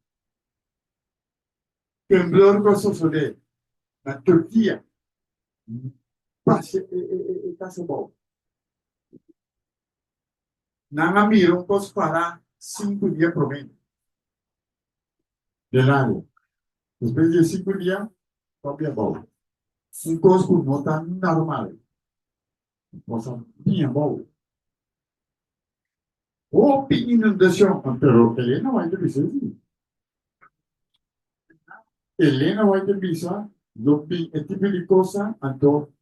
Temblor ku a sosodé na Turkia basha e kas abou. Nan a mira un kos pará sinku dia promé. Den lago. Despues di e sinku dia, papia abou. Un kos ku no ta normal. Un kos a bin abou. Hopi inundashon. Pero Elena White ta bisa esei. Elena White ta bisa lo bin e tipo di kosa anto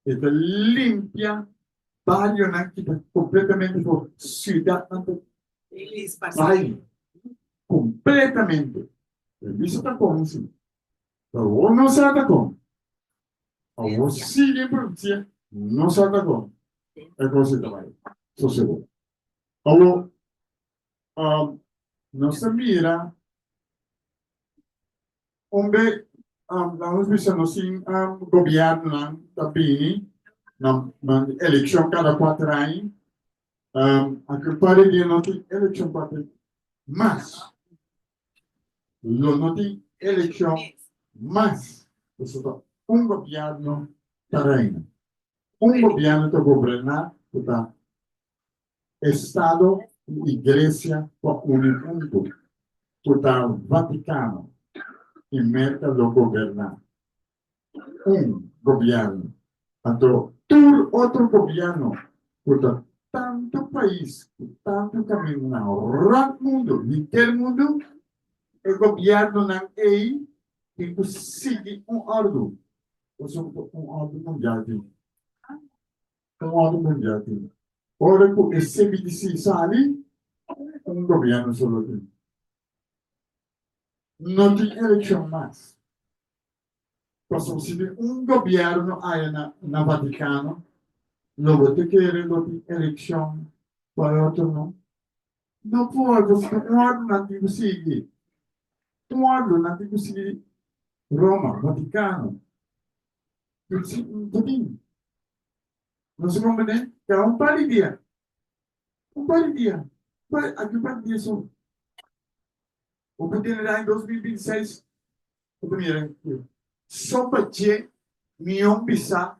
e ta limpia barionan ki ta completamente for ciudadnan ta bai completamente. E bisa ta con si. Pero awor no sa ta con. Awor si den profecia no sa ta con e cos ta bai sosode. Awor nos ta mira Un be nos bisa nos tin gobiernonan ta bini na eleccion cada cuater aña. Aki un par di dia no tin eleccion cuater mas. Lo no tin eleccion mas. Pasobra un gobierno ta reina. Un gobierno ta goberna cu ta Estado i Iglesia ku a uni huntu, ku ta Vatikano i Merka lo goberná un gobièrnu. Anto tur otro gobièrnu ku ta tantu pais ku tantu kamindanan rònt mundu, henter mundu, e gobièrnunan ei tin ku sigui un òrdu, pasobra un òrdu mundial tin. Un òrdu mundial tin. Ora ku e CBDC sali, un gobièrnu so lo tin. No tin elekshon mas. Pasobra si tin un gobièrnu aya na na Vatikano, lo bo ta kere lo tin elekshon pa e otro no? No por, pasobra un òrdu nan tin ku sigui. Un òrdu nan tin ku sigui Roma, Vatikano. Tur tin. Nos a comprende? Ta un par di dia. Un par di dia, aki un par di dia so. Bo por tene aña 2026, bo ta mira ku so pa dje mion bisa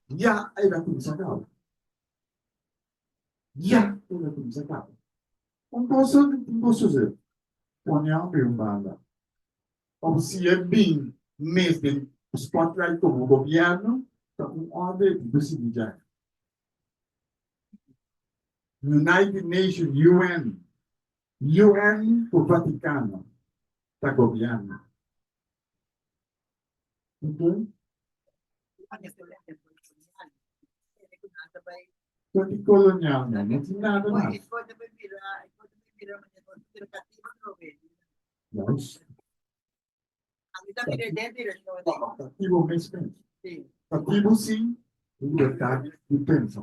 ya el a kuminsá kaba. Ya el a kuminsá kaba. Un kos so tin ku sosodé, pone homber un banda. Òf si e bin mes den spotlight komo gobièrnu, ta un orde e tin ku sigui djai. United Nation, UN, UN ku Vaticano ta gobièrnu. Ok? Toti kolonial no, no tin nada mas. Juist. Katibu mes mes. Katibu sin libertad di pensa.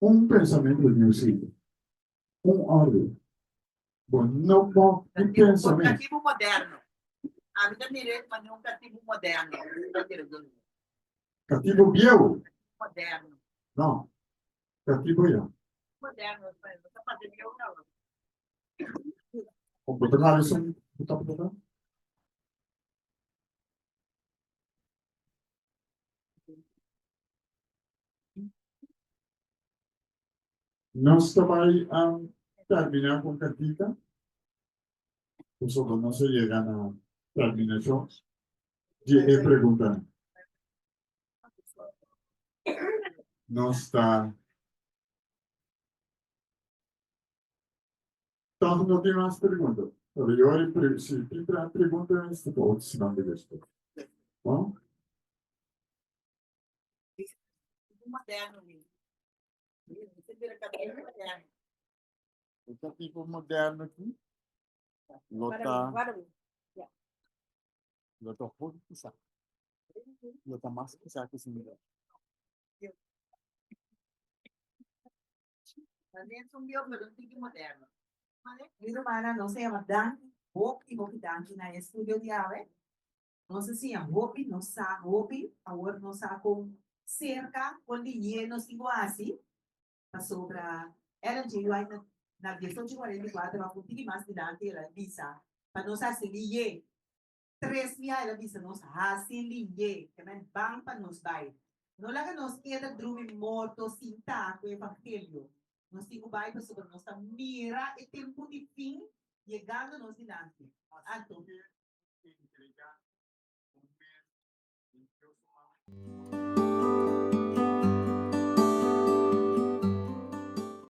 Un pensamentu di un sitio. Un orde. Bo no por di pensa mes. Katibu moderno. Ami ta mira manera un katibu moderno. Katibu bieu? Moderno. No. Katibu ya. Moderno. No ta papia bieu no. Bo ta nada esun ku ta pregunta? Nos ta bai terminá ku un kantika, pasobra nos a yega na terminashon di e preguntanan. Nos ta. Tòg no tin mas pregunta. Pero yo ri si tin pregunta esta pa otro siman di despues. Bon? E tipo moderno aki lo ta lo ta hopi pisá. Lo ta mas pisá ku similar. Mi rumannan, nos a yama danki, hopi hopi danki na e estudio di awe. Nos a siña hopi, nos sa hopi, awor nos sa kon serka, kon liñe nos tin ku hasi, pasobra Ellen G. White na na diesocho 44 a un tiki mas dilanti el a bisa pa nos hasi liñe. Tres bia el a bisa nos hasi liñe, ke men ban pa nos bai. No laga nos keda drumi morto sintá ku evangelio. Nos tin ku bai pasobra nos ta mira e tempu di fin yegando nos dilanti. Anto. Entrega un mes den Dios su man.